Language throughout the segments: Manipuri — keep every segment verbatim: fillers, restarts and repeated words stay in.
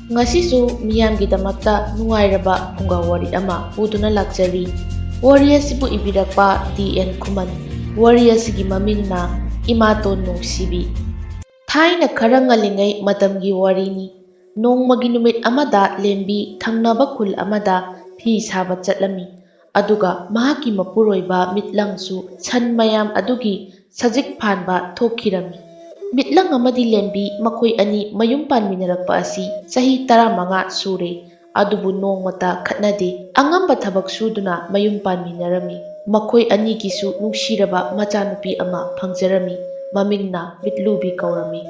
ꯉꯁꯤꯁꯨ ꯃꯤꯌꯥꯝꯒꯤꯗꯃꯛꯇ ꯅꯨꯡꯉꯥꯏꯔꯕ ꯐꯨꯡꯒꯥ ꯋꯥꯔꯤ ꯑꯃ ꯄꯨꯗꯨꯅ ꯂꯥꯛꯆꯔꯤ꯫ ꯋꯥꯔꯤ ꯑꯁꯤꯕꯨ ꯏꯕꯤꯔꯛꯄ ꯇꯤ ꯑꯦꯟ ꯈꯨꯃꯟ꯫ ꯋꯥꯔꯤ ꯑꯁꯤꯒꯤ ꯃꯃꯤꯡꯅ ꯏꯃꯥꯇꯣꯟ ꯅꯨꯡꯁꯤꯕꯤ꯫ ꯊꯥꯏꯅ ꯈꯔ ꯉꯜꯂꯤꯉꯩ ꯃꯇꯝꯒꯤ ꯋꯥꯔꯤꯅꯤ꯫ ꯅꯣꯡꯃꯒꯤ ꯅꯨꯃꯤꯠ ꯑꯃꯗ ꯂꯦꯝꯕꯤ ꯊꯪꯅꯕ ꯈꯨꯜ ꯑꯃꯗ ꯐꯤ ꯁꯥꯕ ꯆꯠꯂꯝꯃꯤ꯫ ꯑꯗꯨꯒ ꯃꯍꯥꯛꯀꯤ ꯃꯄꯨꯔꯣꯏꯕ ꯃꯤꯠꯂꯪꯁꯨ ꯁꯟ ꯃꯌꯥꯝ ꯑꯗꯨꯒꯤ ꯁꯖꯤꯛ ꯐꯥꯟꯕ ꯊꯣꯛꯈꯤꯔꯝꯃꯤ꯫ ꯃꯤꯠꯂꯪ ꯑꯃꯗꯤ ꯂꯦꯝꯕꯤ ꯃꯈꯣꯏ ꯑꯅꯤ ꯃꯌꯨꯝ ꯄꯥꯟꯃꯤꯟꯅꯔꯛꯄ ꯑꯁꯤ ꯆꯍꯤ ꯇꯔꯥꯃꯉꯥ ꯁꯨꯔꯦ꯫ ꯑꯗꯨꯕꯨ ꯅꯣꯡꯃꯇ ꯈꯠꯅꯗꯦ꯫ ꯑꯉꯝꯕ ꯊꯕꯛ ꯁꯨꯗꯨꯅ ꯃꯌꯨꯝ ꯄꯥꯟꯃꯤꯟꯅꯔꯝꯃꯤ꯫ ꯃꯈꯣꯏ ꯑꯅꯤꯒꯤꯁꯨ ꯅꯨꯡꯁꯤꯔꯕ ꯃꯆꯥꯅꯨꯄꯤ ꯑꯃ ꯐꯪꯖꯔꯝꯃꯤ꯫ ꯃꯃꯤꯡꯅ ꯃꯤꯠꯂꯨꯕꯤ ꯀꯧꯔꯝꯃꯤ꯫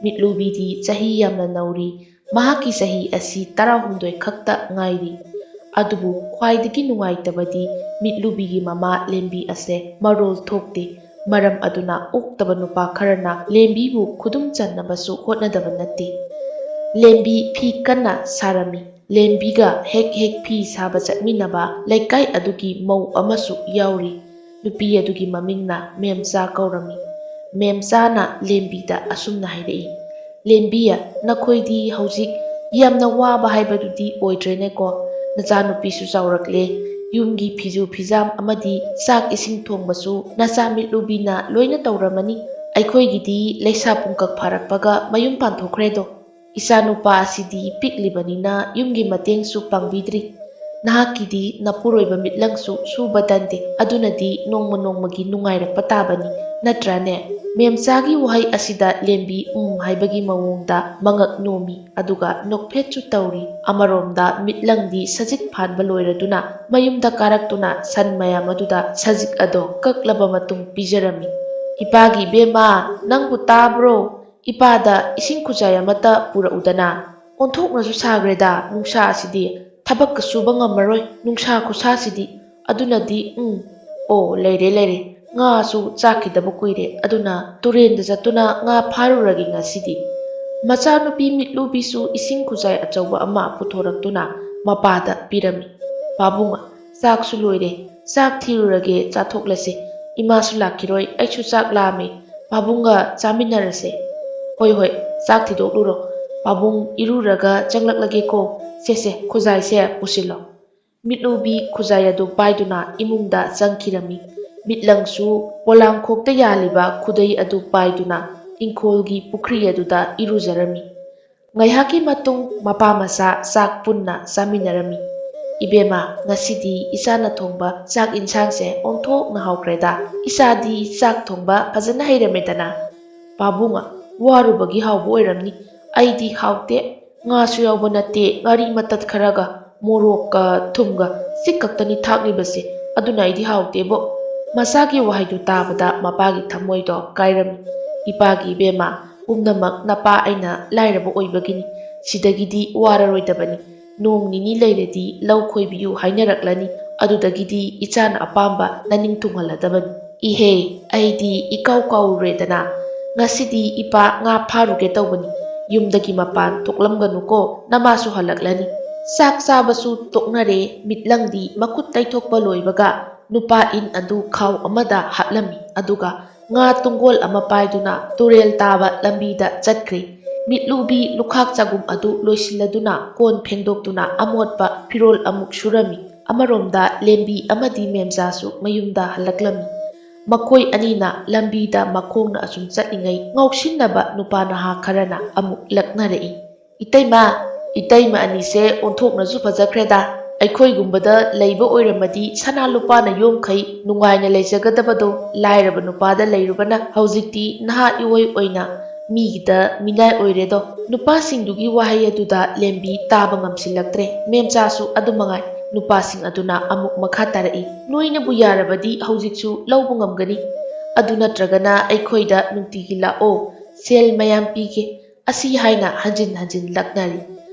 ꯃꯤꯠꯂꯨꯕꯤꯗꯤ ꯆꯍꯤ ꯌꯥꯝꯅ ꯅꯧꯔꯤ꯫ ꯃꯍꯥꯛꯀꯤ ꯆꯍꯤ ꯑꯁꯤ ꯇꯔꯥꯍꯨꯝꯗꯣꯏ ꯈꯛꯇ ꯉꯥꯏꯔꯤ꯫ ꯑꯗꯨꯕꯨ ꯈ꯭ꯋꯥꯏꯗꯒꯤ ꯅꯨꯡꯉꯥꯏꯇꯕꯗꯤ ꯃꯤꯠꯂꯨꯕꯤꯒꯤ ꯃꯃꯥ ꯂꯦꯝꯕꯤ ꯑꯁꯦ ꯃꯔꯣꯜ ꯊꯣꯛꯇꯦ꯫ ꯃꯔꯝ ꯑꯗꯨꯅ ꯑꯣꯛꯇꯕ ꯅꯨꯄꯥ ꯈꯔꯅ ꯂꯦꯝꯕꯤꯕꯨ ꯈꯨꯗꯨꯝ ꯆꯟꯅꯕꯁꯨ ꯍꯣꯠꯅꯗꯕ ꯅꯠꯇꯦ꯫ ꯂꯦꯝꯕꯤ ꯐꯤ ꯀꯟꯅ ꯁꯥꯔꯝꯃꯤ꯫ ꯂꯦꯝꯕꯤꯒ ꯍꯦꯛ ꯍꯦꯛ ꯐꯤ ꯁꯥꯕ ꯆꯠꯃꯤꯟꯅꯕ ꯂꯩꯀꯥꯏ ꯑꯗꯨꯒꯤ ꯃꯧ ꯑꯃꯁꯨ ꯌꯥꯎꯔꯤ꯫ ꯅꯨꯄꯤ ꯑꯗꯨꯒꯤ ꯃꯃꯤꯡꯅ ꯃꯦꯝꯆꯥ ꯀꯧꯔꯝꯃꯤ꯫ ꯃꯦꯝꯆꯥꯅ ꯂꯦꯝꯕꯤꯗ ꯑꯁꯨꯝꯅ ꯍꯥꯏꯔꯛꯏ, "ꯂꯦꯝꯕꯤ, ꯅꯈꯣꯏꯗꯤ ꯍꯧꯖꯤꯛ ꯌꯥꯝꯅ ꯋꯥꯕ ꯍꯥꯏꯕꯗꯨꯗꯤ ꯑꯣꯏꯗ꯭ꯔꯦꯅꯦꯀꯣ? ꯅꯆꯥꯅꯨꯄꯤꯁꯨ ꯆꯥꯎꯔꯛꯂꯦ, ꯌꯨꯝꯒꯤ ꯐꯤꯖꯨ ꯐꯤꯖꯥꯝ ꯑꯃꯗꯤ ꯆꯥꯛ ꯏꯁꯤꯡ ꯊꯣꯡꯕꯁꯨ ꯅꯆꯥ ꯃꯤꯠꯂꯨꯕꯤꯅ ꯂꯣꯏꯅ ꯇꯧꯔꯝꯃꯅꯤ꯫ ꯑꯩꯈꯣꯏꯒꯤꯗꯤ ꯂꯩꯁꯥ ꯄꯨꯡꯀꯛ ꯐꯥꯔꯛꯄꯒ ꯃꯌꯨꯝ ꯄꯥꯟꯊꯣꯛꯈ꯭ꯔꯦꯗꯣ꯫ ꯏꯆꯥꯅꯨꯄꯥ ꯑꯁꯤꯗꯤ ꯄꯤꯛꯂꯤꯕꯅꯤꯅ ꯌꯨꯝꯒꯤ ꯃꯇꯦꯡꯁꯨ ꯄꯥꯡꯕꯤꯗ꯭ꯔꯤ꯫ ꯅꯍꯥꯛꯀꯤꯗꯤ ꯅꯄꯨꯔꯣꯏꯕ ꯃꯤꯠꯂꯪꯁꯨ ꯁꯨꯕ ꯇꯟꯗꯦ, ꯑꯗꯨꯅꯗꯤ ꯅꯣꯡꯃ ꯅꯣꯡꯃꯒꯤ ꯅꯨꯡꯉꯥꯏꯔꯛꯄ ꯇꯥꯕꯅꯤ, ꯅꯠꯇ꯭ꯔꯥꯅꯦ?" ꯃꯦꯝꯆꯥꯒꯤ ꯋꯥꯍꯩ ꯑꯁꯤꯗ ꯂꯦꯝꯕꯤ ꯎꯝ ꯍꯥꯏꯕꯒꯤ ꯃꯑꯣꯡꯗ ꯃꯉꯛ ꯅꯣꯝꯃꯤ, ꯑꯗꯨꯒ ꯅꯣꯛꯐꯦꯠꯁꯨ ꯇꯧꯔꯤ꯫ ꯑꯃꯔꯣꯝꯗ ꯃꯤꯠꯂꯪꯗꯤ ꯁꯖꯤꯛ ꯐꯥꯟꯕ ꯂꯣꯏꯔꯗꯨꯅ ꯃꯌꯨꯝꯗ ꯀꯥꯔꯛꯇꯨꯅ ꯁꯟ ꯃꯌꯥꯝ ꯑꯗꯨꯗ ꯁꯖꯤꯛ ꯑꯗꯣ ꯀꯛꯂꯕ ꯃꯇꯨꯡ ꯄꯤꯖꯔꯝꯃꯤ꯫ "ꯏꯄꯥꯒꯤ ꯏꯕꯦꯝꯃ, ꯅꯪꯕꯨ ꯇꯥꯕ꯭ꯔꯣ? ꯏꯄꯥꯗ ꯏꯁꯤꯡ ꯈꯨꯖꯥꯏ ꯑꯃꯠꯇ ꯄꯨꯔꯛꯎꯗꯅ꯫ ꯑꯣꯟꯊꯣꯛꯅꯁꯨ ꯁꯥꯈ꯭ꯔꯦꯗ ꯅꯨꯡꯁꯥ ꯑꯁꯤꯗꯤ꯫ ꯊꯕꯛꯀ ꯁꯨꯕ ꯉꯝꯃꯔꯣꯏ ꯅꯨꯡꯁꯥ ꯈꯨꯁꯥꯁꯤꯗꯤ꯫ ꯑꯗꯨꯅꯗꯤ, ꯎꯝ, ꯑꯣ, ꯂꯩꯔꯦ, ꯂꯩꯔꯦ꯫ ꯉꯥꯁꯨ ꯆꯥꯈꯤꯗꯕ ꯀꯨꯏꯔꯦ, ꯑꯗꯨꯅ ꯇꯨꯔꯦꯟꯗ ꯆꯠꯇꯨꯅ ꯉꯥ ꯐꯥꯔꯨꯔꯒꯦ ꯉꯁꯤꯗꯤ꯫" ꯃꯆꯥꯅꯨꯄꯤ ꯃꯤꯠꯂꯨꯕꯤꯁꯨ ꯏꯁꯤꯡ ꯈꯨꯖꯥꯏ ꯑꯆꯧꯕ ꯑꯃ ꯄꯨꯊꯣꯔꯛꯇꯨꯅ ꯃꯄꯥꯗ ꯄꯤꯔꯝꯃꯤ꯫ "ꯄꯥꯕꯨꯡ, ꯆꯥꯛꯁꯨ ꯂꯣꯏꯔꯦ, ꯆꯥꯛ ꯊꯤꯔꯨꯔꯒꯦ, ꯆꯥꯊꯣꯛꯂꯁꯦ꯫ ꯏꯃꯥꯁꯨ ꯂꯥꯛꯈꯤꯔꯣꯏ, ꯑꯩꯁꯨ ꯆꯥꯛ ꯂꯥꯝꯃꯦ꯫ ꯄꯥꯕꯨꯡꯒ ꯆꯥꯃꯤꯟꯅꯔꯁꯦ꯫" "ꯍꯣꯏ, ꯍꯣꯏ, ꯆꯥꯛ ꯊꯤꯗꯣꯛꯂꯨꯔꯣ꯫ "ꯄꯥꯕꯨꯡ, ꯏꯔꯨꯔꯒ ꯆꯪꯂꯛꯂꯒꯦꯀꯣ꯫ ꯁꯦ ꯁꯦ, ꯈꯨꯖꯥꯏꯁꯦ ꯄꯨꯁꯤꯜꯂꯣ꯫" ꯃꯤꯠꯂꯨꯕꯤ ꯈꯨꯖꯥꯏ ꯑꯗꯨ ꯄꯥꯏꯗꯨꯅ ꯏꯃꯨꯡꯗ ꯆꯪꯈꯤꯔꯝꯃꯤ꯫ ꯃꯤꯠꯂꯪꯁꯨ ꯄꯣꯂꯥꯡꯈꯣꯛꯇ ꯌꯥꯜꯂꯤꯕ ꯈꯨꯗꯩ ꯑꯗꯨ ꯄꯥꯏꯗꯨꯅ ꯏꯪꯈꯣꯜꯒꯤ ꯄꯨꯈ꯭ꯔꯤ ꯑꯗꯨꯗ ꯏꯔꯨꯖꯔꯝꯃꯤ꯫ ꯉꯥꯏꯍꯥꯛꯀꯤ ꯃꯇꯨꯡ ꯃꯄꯥ ꯃꯆꯥ ꯆꯥꯛ ꯄꯨꯟꯅ ꯆꯥꯃꯤꯟꯅꯔꯝꯃꯤ꯫ "ꯏꯕꯦꯝꯃ, ꯉꯁꯤꯗꯤ ꯏꯆꯥꯅ ꯊꯣꯡꯕ ꯆꯥꯛ ꯏꯟꯁꯥꯡꯁꯦ ꯑꯣꯟꯊꯣꯛꯅ ꯍꯥꯎꯈ꯭ꯔꯦꯗ꯫ ꯏꯆꯥꯗꯤ ꯆꯥꯛ ꯊꯣꯡꯕ ꯐꯖꯅ ꯍꯩꯔꯝꯃꯦꯗꯅ꯫" "ꯄꯥꯕꯨꯡ, ꯋꯥꯔꯨꯕꯒꯤ ꯍꯥꯎꯕ ꯑꯣꯏꯔꯝꯅꯤ꯫ ꯑꯩꯗꯤ ꯍꯥꯎꯇꯦ꯫ ꯉꯥꯁꯨ ꯌꯥꯎꯕ ꯅꯠꯇꯦ, ꯉꯥꯔꯤ ꯃꯇꯠ ꯈꯔꯒ ꯃꯣꯔꯣꯛꯀ ꯊꯨꯝꯒ ꯁꯤ ꯈꯛꯇꯅꯤ ꯊꯥꯛꯂꯤꯕꯁꯦ, ꯑꯗꯨꯅ ꯑꯩꯗꯤ ꯍꯥꯎꯇꯦꯕꯣ꯫" ꯃꯆꯥꯒꯤ ꯋꯥꯍꯩꯗꯨ ꯇꯥꯕꯗ ꯃꯄꯥꯒꯤ ꯊꯃꯣꯏꯗꯣ ꯀꯥꯏꯔꯝꯃꯤ꯫ "ꯏꯄꯥꯒꯤ ꯏꯕꯦꯝꯃ, ꯄꯨꯝꯅꯃꯛ ꯅꯄꯥ ꯑꯩꯅ ꯂꯥꯏꯔꯕ ꯑꯣꯏꯕꯒꯤꯅꯤ꯫ ꯁꯤꯗꯒꯤꯗꯤ ꯋꯥꯔꯔꯣꯏꯗꯕꯅꯤ꯫ ꯅꯣꯡ ꯅꯤꯅꯤ ꯂꯩꯔꯗꯤ ꯂꯧ ꯈꯣꯏꯕꯤꯌꯨ ꯍꯥꯏꯅꯔꯛꯂꯅꯤ꯫ ꯑꯗꯨꯗꯒꯤꯗꯤ ꯏꯆꯥꯅ ꯑꯄꯥꯝꯕ ꯅꯅꯤꯡ ꯊꯨꯡꯍꯜꯂꯗꯕꯅꯤ꯫" "ꯏꯍꯦ, ꯑꯩꯗꯤ ꯏꯀꯥꯎ ꯀꯥꯎꯔꯨꯔꯦꯗꯅ꯫ ꯉꯁꯤꯗꯤ ꯏꯄꯥ ꯉꯥ ꯐꯥꯔꯨꯒꯦ ꯇꯧꯕꯅꯤ꯫ ꯌꯨꯝꯗꯒꯤ ꯃꯄꯥꯟ ꯊꯣꯛꯂꯝꯒꯅꯨꯀꯣ, ꯅꯃꯥꯁꯨ ꯍꯜꯂꯛꯂꯅꯤ꯫" ꯆꯥꯛ ꯆꯥꯕꯁꯨ ꯇꯣꯛꯅꯔꯦ꯫ ꯃꯤꯠꯂꯪꯗꯤ ꯃꯈꯨꯠ ꯇꯩꯊꯣꯛꯄ ꯂꯣꯏꯕꯒ ꯅꯨꯄꯥ ꯏꯟ ꯑꯗꯨ ꯈꯥꯎ ꯑꯃꯗ ꯍꯥꯞꯂꯝꯃꯤ꯫ ꯑꯗꯨꯒ ꯉꯥ ꯇꯨꯡꯒꯣꯜ ꯑꯃ ꯄꯥꯏꯗꯨꯅ ꯇꯨꯔꯦꯜ ꯇꯥꯕ ꯂꯝꯕꯤꯗ ꯆꯠꯈ꯭ꯔꯦ꯫ ꯃꯤꯠꯂꯨꯕꯤ ꯂꯨꯈꯥꯛ ꯆꯒꯨꯝ ꯑꯗꯨ ꯂꯣꯏꯁꯤꯜꯂꯗꯨꯅ ꯀꯣꯟ ꯐꯦꯡꯗꯣꯛꯇꯨꯅ ꯑꯃꯣꯠꯄ ꯐꯤꯔꯣꯜ ꯑꯃꯨꯛ ꯁꯨꯔꯝꯃꯤ꯫ ꯑꯃꯔꯣꯝꯗ ꯂꯦꯝꯕꯤ ꯑꯃꯗꯤ ꯃꯦꯝꯆꯥꯁꯨ ꯃꯌꯨꯝꯗ ꯍꯜꯂꯛꯂꯝꯃꯤ꯫ ꯃꯈꯣꯏ ꯑꯅꯤꯅ ꯂꯝꯕꯤꯗ ꯃꯈꯣꯡꯅ ꯑꯁꯨꯝ ꯆꯠꯂꯤꯉꯩ ꯉꯥꯎꯁꯤꯟꯅꯕ ꯅꯨꯄꯥ ꯅꯍꯥ ꯈꯔꯅ ꯑꯃꯨꯛ ꯂꯛꯅꯔꯛꯏ꯫ "ꯏꯇꯩꯃ, ꯏꯇꯩꯃ ꯑꯅꯤꯁꯦ ꯑꯣꯟꯊꯣꯛꯅꯁꯨ ꯐꯖꯈ꯭ꯔꯦꯗ꯫ ꯑꯩꯈꯣꯏꯒꯨꯝꯕꯗ ꯂꯩꯕ ꯑꯣꯏꯔꯝꯃꯗꯤ ꯁꯅꯥ ꯂꯨꯄꯥꯅ ꯌꯣꯝꯈꯩ ꯅꯨꯡꯉꯥꯏꯅ ꯂꯩꯖꯒꯗꯕꯗꯣ ꯂꯥꯏꯔꯕ ꯅꯨꯄꯥꯗ ꯂꯩꯔꯨꯕꯅ ꯍꯧꯖꯤꯛꯇꯤ ꯅꯍꯥ ꯏꯑꯣꯏ ꯑꯣꯏꯅ ꯃꯤꯒꯤꯗ ꯃꯤꯅꯥꯏ ꯑꯣꯏꯔꯦꯗꯣ꯫" ꯅꯨꯄꯥꯁꯤꯡꯗꯨꯒꯤ ꯋꯥꯍꯩ ꯑꯗꯨꯗ ꯂꯦꯝꯕꯤ ꯇꯥꯕ ꯉꯝꯁꯤꯜꯂꯛꯇ꯭ꯔꯦ꯫ ꯃꯦꯝꯆꯥꯁꯨ ꯑꯗꯨ ꯃꯉꯥꯏ꯫ ꯅꯨꯄꯥꯁꯤꯡ ꯑꯗꯨꯅ ꯑꯃꯨꯛ ꯃꯈꯥ ꯇꯥꯔꯛꯏ, "ꯅꯣꯏꯅꯕꯨ ꯌꯥꯔꯕꯗꯤ ꯍꯧꯖꯤꯛꯁꯨ ꯂꯧꯕ ꯉꯝꯒꯅꯤ꯫ ꯑꯗꯨ ꯅꯠꯇ꯭ꯔꯒꯅ ꯑꯩꯈꯣꯏꯗ ꯅꯨꯡꯇꯤꯒꯤ ꯂꯥꯛꯑꯣ, ꯁꯦꯜ ꯃꯌꯥꯝ ꯄꯤꯒꯦ꯫" ꯑꯁꯤ ꯍꯥꯏꯅ ꯍꯟꯖꯤꯟ ꯍꯟꯖꯤꯟ ꯂꯛꯅꯔꯤ꯫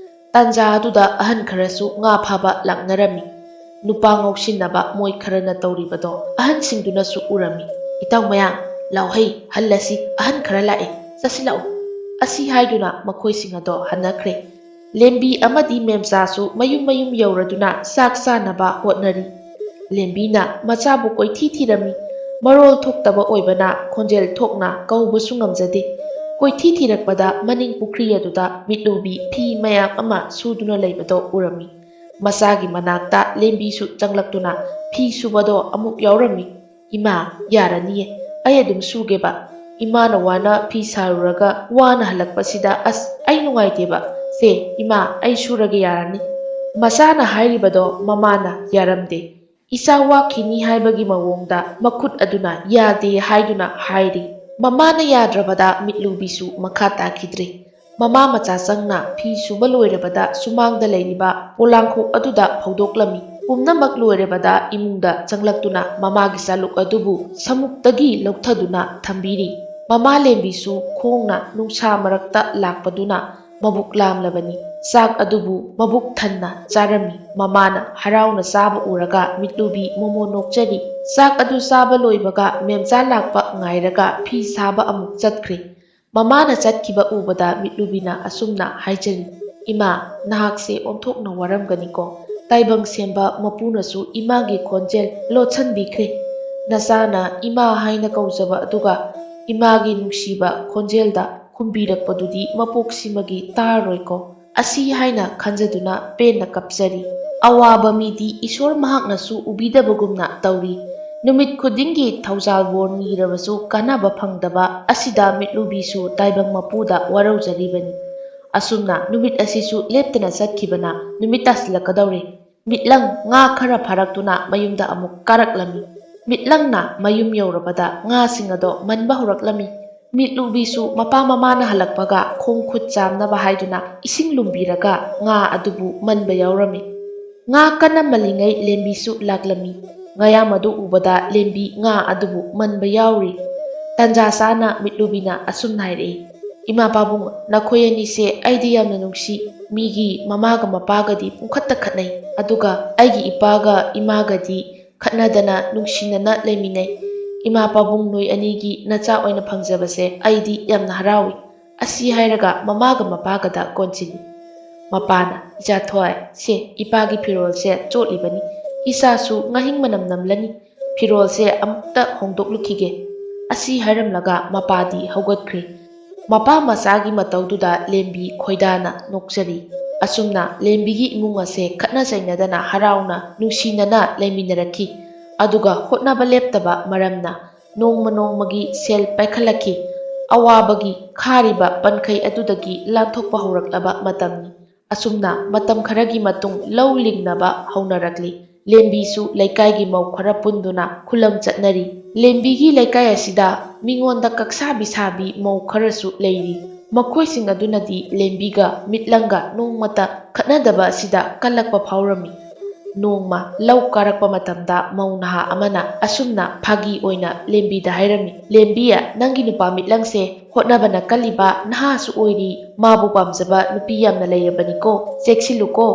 ꯇꯥꯟꯖꯥ ꯑꯗꯨꯗ ꯑꯍꯟ ꯈꯔꯁꯨ ꯉꯥ ꯐꯥꯕ ꯂꯥꯛꯅꯔꯝꯃꯤ꯫ ꯅꯨꯄꯥ ꯉꯥꯎꯁꯤꯟꯅꯕ ꯃꯣꯏ ꯈꯔꯅ ꯇꯧꯔꯤꯕꯗꯣ ꯑꯍꯟꯁꯤꯡꯗꯨꯅꯁꯨ ꯎꯔꯝꯃꯤ꯫ "ꯏꯇꯥꯎ ꯃꯌꯥꯡ, ꯂꯥꯎꯍꯩ, ꯍꯜꯂꯁꯤ, ꯑꯍꯟ ꯈꯔ ꯂꯥꯛꯑꯦ, ꯆꯠꯁꯤꯜꯂꯛꯎ꯫" ꯑꯁꯤ ꯍꯥꯏꯗꯨꯅ ꯃꯈꯣꯏꯁꯤꯡ ꯑꯗꯣ ꯍꯟꯅꯈ꯭ꯔꯦ꯫ ꯂꯦꯝꯕꯤ ꯑꯃꯗꯤ ꯃꯦꯝꯆꯥꯁꯨ ꯃꯌꯨꯝ ꯃꯌꯨꯝ ꯌꯧꯔꯗꯨꯅ ꯆꯥꯛ ꯆꯥꯅꯕ ꯍꯣꯠꯅꯔꯤ꯫ ꯂꯦꯝꯕꯤꯅ ꯃꯆꯥꯕꯨ ꯀꯣꯏꯊꯤ ꯊꯤꯔꯝꯃꯤ꯫ ꯃꯔꯣꯜ ꯊꯣꯛꯇꯕ ꯑꯣꯏꯕꯅ ꯈꯣꯟꯖꯦꯜ ꯊꯣꯛꯅ ꯀꯧꯕꯁꯨ ꯉꯝꯖꯗꯦ꯫ ꯀꯣꯏꯊꯤ ꯊꯤꯔꯛꯄꯗ ꯃꯅꯤꯡ ꯄꯨꯈ꯭ꯔꯤ ꯑꯗꯨꯗ ꯃꯤꯠꯂꯨꯕꯤ ꯐꯤ ꯃꯌꯥꯝ ꯑꯃ ꯁꯨꯗꯨꯅ ꯂꯩꯕꯗꯣ ꯎꯔꯝꯃꯤ꯫ ꯃꯆꯥꯒꯤ ꯃꯅꯥꯛꯇ ꯂꯦꯝꯕꯤꯁꯨ ꯆꯪꯂꯛꯇꯨꯅ ꯐꯤ ꯁꯨꯕꯗꯣ ꯑꯃꯨꯛ ꯌꯥꯎꯔꯝꯃꯤ꯫ "ꯏꯃꯥ, ꯌꯥꯔꯅꯤꯌꯦ, ꯑꯩ ꯑꯗꯨꯝ ꯁꯨꯒꯦꯕ꯫ ꯏꯃꯥꯅ ꯋꯥꯅ ꯐꯤ ꯁꯥꯔꯨꯔꯒ ꯋꯥꯅ ꯍꯜꯂꯛꯄꯁꯤꯗ, ꯑꯁ, ꯑꯩ ꯅꯨꯡꯉꯥꯏꯇꯦꯕ꯫ ꯁꯦ, ꯏꯃꯥ, ꯑꯩ ꯁꯨꯔꯒꯦ, ꯌꯥꯔꯅꯤ꯫" ꯃꯆꯥꯅ ꯍꯥꯏꯔꯤꯕꯗꯣ ꯃꯃꯥꯅ ꯌꯥꯔꯝꯗꯦ꯫ ꯏꯆꯥ ꯋꯥꯈꯤꯅꯤ ꯍꯥꯏꯕꯒꯤ ꯃꯑꯣꯡꯗ ꯃꯈꯨꯠ ꯑꯗꯨꯅ ꯌꯥꯗꯦ ꯍꯥꯏꯗꯨꯅ ꯍꯥꯏꯔꯤ꯫ ꯃꯃꯥꯅ ꯌꯥꯗ꯭ꯔꯕꯗ ꯃꯤꯠꯂꯨꯕꯤꯁꯨ ꯃꯈꯥ ꯇꯥꯈꯤꯗ꯭ꯔꯦ꯫ ꯃꯃꯥ ꯃꯆꯥ ꯆꯪꯅ ꯐꯤ ꯁꯨꯕ ꯂꯣꯏꯔꯕꯗ ꯁꯨꯃꯥꯡꯗ ꯂꯩꯔꯤꯕ ꯄꯣꯂꯥꯡꯈꯣꯛ ꯑꯗꯨꯗ ꯐꯧꯗꯣꯛꯂꯝꯃꯤ꯫ ꯄꯨꯝꯅꯃꯛ ꯂꯣꯏꯔꯕꯗ ꯏꯃꯨꯡꯗ ꯆꯪꯂꯛꯇꯨꯅ ꯃꯃꯥꯒꯤ ꯆꯥꯂꯨꯛ ꯑꯗꯨꯕꯨ ꯁꯃꯨꯛꯇꯒꯤ ꯂꯧꯊꯗꯨꯅ ꯊꯝꯕꯤꯔꯤ꯫ ꯃꯃꯥ ꯂꯦꯝꯕꯤꯁꯨ ꯈꯣꯡꯅ ꯅꯨꯡꯁꯥ ꯃꯔꯛꯇ ꯂꯥꯛꯄꯗꯨꯅ ꯃꯕꯨꯛ ꯂꯥꯝꯂꯕꯅꯤ꯫ ꯆꯥꯛ ꯑꯗꯨꯕꯨ ꯃꯕꯨꯛ ꯊꯟꯅ ꯆꯥꯔꯝꯃꯤ꯫ ꯃꯃꯥꯅ ꯍꯔꯥꯎꯅ ꯆꯥꯕ ꯎꯔꯒ ꯃꯤꯠꯂꯨꯕꯤ ꯃꯣꯃꯣ ꯅꯣꯛꯆꯔꯤ꯫ ꯆꯥꯛ ꯑꯗꯨ ꯆꯥꯕ ꯂꯣꯏꯕꯒ ꯃꯦꯝꯆꯥ ꯂꯥꯛꯄ ꯉꯥꯏꯔꯒ ꯐꯤ ꯁꯥꯕ ꯑꯃꯨꯛ ꯆꯠꯈ꯭ꯔꯦ꯫ ꯃꯃꯥꯅ ꯆꯠꯈꯤꯕ ꯎꯕꯗ ꯃꯤꯠꯂꯨꯕꯤꯅ ꯑꯁꯨꯝꯅ ꯍꯥꯏꯖꯔꯤ, "ꯏꯃꯥ, ꯅꯍꯥꯛꯁꯦ ꯑꯣꯟꯊꯣꯛꯅ ꯋꯥꯔꯝꯒꯅꯤꯀꯣ꯫" ꯇꯥꯏꯕꯪ ꯁꯦꯝꯕ ꯃꯄꯨꯅꯁꯨ ꯏꯃꯥꯒꯤ ꯈꯣꯟꯖꯦꯜ ꯂꯣꯠꯁꯤꯟꯕꯤꯈ꯭ꯔꯦ꯫ ꯅꯆꯥꯅ ꯏꯃꯥ ꯍꯥꯏꯅ ꯀꯧꯖꯕ ꯑꯗꯨꯒ ꯏꯃꯥꯒꯤ ꯅꯨꯡꯁꯤꯕ ꯈꯣꯟꯖꯦꯜꯗ ꯈꯨꯝꯕꯤꯔꯛꯄꯗꯨꯗꯤ ꯃꯄꯣꯛꯁꯤꯃꯒꯤ ꯇꯥꯔꯔꯣꯏꯀꯣ꯫ ꯑꯁꯤ ꯍꯥꯏꯅ ꯈꯟꯖꯗꯨꯅ ꯄꯦꯟꯅ ꯀꯞꯆꯔꯤ꯫ ꯑꯋꯥꯕ ꯃꯤꯗꯤ ꯏꯁꯣꯔ ꯃꯍꯥꯛꯅꯁꯨ ꯎꯕꯤꯗꯕꯒꯨꯝꯅ ꯇꯧꯔꯤ꯫ ꯅꯨꯃꯤꯠ ꯈꯨꯗꯤꯡꯒꯤ ꯊꯧꯖꯥꯜ ꯕꯣꯔ ꯅꯤꯔꯕꯁꯨ ꯀꯥꯟꯅꯕ ꯐꯪꯗꯕ ꯑꯁꯤꯗ ꯃꯤꯠꯂꯨꯕꯤꯁꯨ ꯇꯥꯏꯕꯪ ꯃꯄꯨꯗ ꯋꯥꯔꯧꯖꯔꯤꯕꯅꯤ꯫ ꯑꯁꯨꯝꯅ ꯅꯨꯃꯤꯠ ꯑꯁꯤꯁꯨ ꯂꯦꯞꯇꯅ ꯆꯠꯈꯤꯕꯅ ꯅꯨꯃꯤꯠ ꯇꯥꯁꯤꯜꯂꯛꯀꯗꯧꯔꯦ꯫ ꯃꯤꯠꯂꯪ ꯉꯥ ꯈꯔ ꯐꯥꯔꯛꯇꯨꯅ ꯃꯌꯨꯝꯗ ꯑꯃꯨꯛ ꯀꯥꯔꯛꯂꯝꯃꯤ꯫ ꯃꯤꯠꯂꯪꯅ ꯃꯌꯨꯝ ꯌꯧꯔꯕꯗ ꯉꯥꯁꯤꯡ ꯑꯗꯣ ꯃꯟꯕ ꯍꯧꯔꯛꯂꯝꯃꯤ꯫ ꯃꯤꯠꯂꯨꯕꯤꯁꯨ ꯃꯄꯥ ꯃꯃꯥꯅ ꯍꯜꯂꯛꯄꯒ ꯈꯣꯡ ꯈꯨꯠ ꯆꯥꯝꯅꯕ ꯍꯥꯏꯗꯨꯅ ꯏꯁꯤꯡ ꯂꯨꯝꯕꯤꯔꯒ ꯉꯥ ꯑꯗꯨꯕꯨ ꯃꯟꯕ ꯌꯥꯎꯔꯝꯃꯤ꯫ ꯉꯥ ꯀꯟꯅ ꯃꯜꯂꯤꯉꯩ ꯂꯦꯝꯕꯤꯁꯨ ꯂꯥꯛꯂꯝꯃꯤ꯫ ꯉꯥꯌꯥꯝ ꯑꯗꯨ ꯎꯕꯗ ꯂꯦꯝꯕꯤ ꯉꯥ ꯑꯗꯨꯕꯨ ꯃꯟꯕ ꯌꯥꯎꯔꯤ꯫ ꯇꯟꯖꯥ ꯆꯥꯅ ꯃꯤꯠꯂꯨꯕꯤꯅ ꯑꯁꯨꯝꯅ ꯍꯥꯏꯔꯛꯏ, "ꯏꯃꯥ ꯄꯥꯕꯨꯡ, ꯅꯈꯣꯏ ꯑꯅꯤꯁꯦ ꯑꯩꯗꯤ ꯌꯥꯝꯅ ꯅꯨꯡꯁꯤ꯫ ꯃꯤꯒꯤ ꯃꯃꯥꯒ ꯃꯄꯥꯒꯗꯤ ꯄꯨꯡꯈꯠꯇ ꯈꯠꯅꯩ, ꯑꯗꯨꯒ ꯑꯩꯒꯤ ꯏꯄꯥꯒ ꯏꯃꯥꯒꯗꯤ ꯈꯠꯅꯗꯅ ꯅꯨꯡꯁꯤꯅꯅ ꯂꯩꯃꯤꯟꯅꯩ꯫ ꯏꯃꯥ ꯄꯥꯕꯨꯡ ꯅꯣꯏ ꯑꯅꯤꯒꯤ ꯅꯆꯥ ꯑꯣꯏꯅ ꯐꯪꯖꯕꯁꯦ ꯑꯩꯗꯤ ꯌꯥꯝꯅ ꯍꯔꯥꯎꯏ꯫" ꯑꯁꯤ ꯍꯥꯏꯔꯒ ꯃꯃꯥꯒ ꯃꯄꯥꯒꯗ ꯀꯣꯟꯁꯤꯜꯂꯤ꯫ ꯃꯄꯥꯅ, "ꯏꯆꯥ ꯊꯣꯏ, ꯁꯦ, ꯏꯄꯥꯒꯤ ꯐꯤꯔꯣꯜꯁꯦ ꯆꯣꯠꯂꯤꯕꯅꯤ꯫ ꯏꯆꯥꯁꯨ ꯉꯥꯍꯤꯡ ꯃꯅꯝ ꯅꯝꯂꯅꯤ꯫ ꯐꯤꯔꯣꯜꯁꯦ ꯑꯃꯨꯛꯇ ꯍꯣꯡꯗꯣꯛꯂꯨꯈꯤꯒꯦ꯫" ꯑꯁꯤ ꯍꯥꯏꯔꯝꯂꯒ ꯃꯄꯥꯗꯤ ꯍꯧꯒꯠꯈ꯭ꯔꯦ꯫ ꯃꯄꯥ ꯃꯆꯥꯒꯤ ꯃꯇꯧꯗꯨꯗ ꯂꯦꯝꯕꯤ ꯈꯣꯏꯗꯥꯅ ꯅꯣꯛꯆꯔꯤ꯫ ꯑꯁꯨꯝꯅ ꯂꯦꯝꯕꯤꯒꯤ ꯏꯃꯨꯡ ꯑꯁꯦ ꯈꯠꯅ ꯆꯩꯅꯗꯅ ꯍꯔꯥꯎꯅ ꯅꯨꯡꯁꯤꯅꯅ ꯂꯩꯃꯤꯟꯅꯔꯛꯈꯤ꯫ ꯑꯗꯨꯒ ꯍꯣꯠꯅꯕ ꯂꯦꯞꯇꯕ ꯃꯔꯝꯅ ꯅꯣꯡꯃ ꯅꯣꯡꯃꯒꯤ ꯁꯦꯜ ꯄꯥꯏꯈꯠꯂꯛꯈꯤ꯫ ꯑꯋꯥꯕꯒꯤ ꯈꯥꯔꯤꯕ ꯄꯟꯈꯩ ꯑꯗꯨꯗꯒꯤ ꯂꯥꯟꯊꯣꯛꯄ ꯍꯧꯔꯛꯂꯕ ꯃꯇꯝꯅꯤ꯫ ꯑꯁꯨꯝꯅ ꯃꯇꯝ ꯈꯔꯒꯤ ꯃꯇꯨꯡ ꯂꯧ ꯂꯤꯡꯅꯕ ꯍꯧꯅꯔꯛꯂꯤ꯫ ꯂꯦꯝꯕꯤꯁꯨ ꯂꯩꯀꯥꯏꯒꯤ ꯃꯧ ꯈꯔ ꯄꯨꯟꯗꯨꯅ ꯈꯨꯂꯪ ꯆꯠꯅꯔꯤ꯫ ꯂꯦꯝꯕꯤꯒꯤ ꯂꯩꯀꯥꯏ ꯑꯁꯤꯗ ꯃꯤꯉꯣꯟꯗ ꯀꯛꯁꯥꯕꯤ ꯁꯥꯕꯤ ꯃꯧ ꯈꯔꯁꯨ ꯂꯩꯔꯤ꯫ ꯃꯈꯣꯏꯁꯤꯡ ꯑꯗꯨꯅꯗꯤ ꯂꯦꯝꯕꯤꯒ ꯃꯤꯠꯂꯪꯒ ꯅꯣꯡꯃꯇ ꯈꯠꯅꯗꯕ ꯑꯁꯤꯗ ꯀꯜꯂꯛꯄ ꯐꯥꯎꯔꯝꯃꯤ꯫ ꯅꯣꯡꯃ ꯂꯧ ꯀꯥꯔꯛꯄ ꯃꯇꯝꯗ ꯃꯧ ꯅꯍꯥ ꯑꯃꯅ ꯑꯁꯨꯝꯅ ꯐꯥꯒꯤ ꯑꯣꯏꯅ ꯂꯦꯝꯕꯤꯗ ꯍꯥꯏꯔꯝꯃꯤ, "ꯂꯦꯝꯕꯤ, ꯅꯪꯒꯤ ꯅꯨꯄꯥ ꯃꯤꯠꯂꯪꯁꯦ ꯍꯣꯠꯅꯕꯅ ꯀꯜꯂꯤꯕ ꯅꯍꯥꯁꯨ ꯑꯣꯏꯔꯤ, ꯃꯥꯕꯨ ꯄꯥꯝꯖꯕ ꯅꯨꯄꯤ ꯌꯥꯝꯅ ꯂꯩꯔꯕꯅꯤꯀꯣ, ꯆꯦꯛꯁꯤꯜꯂꯨꯀꯣ꯫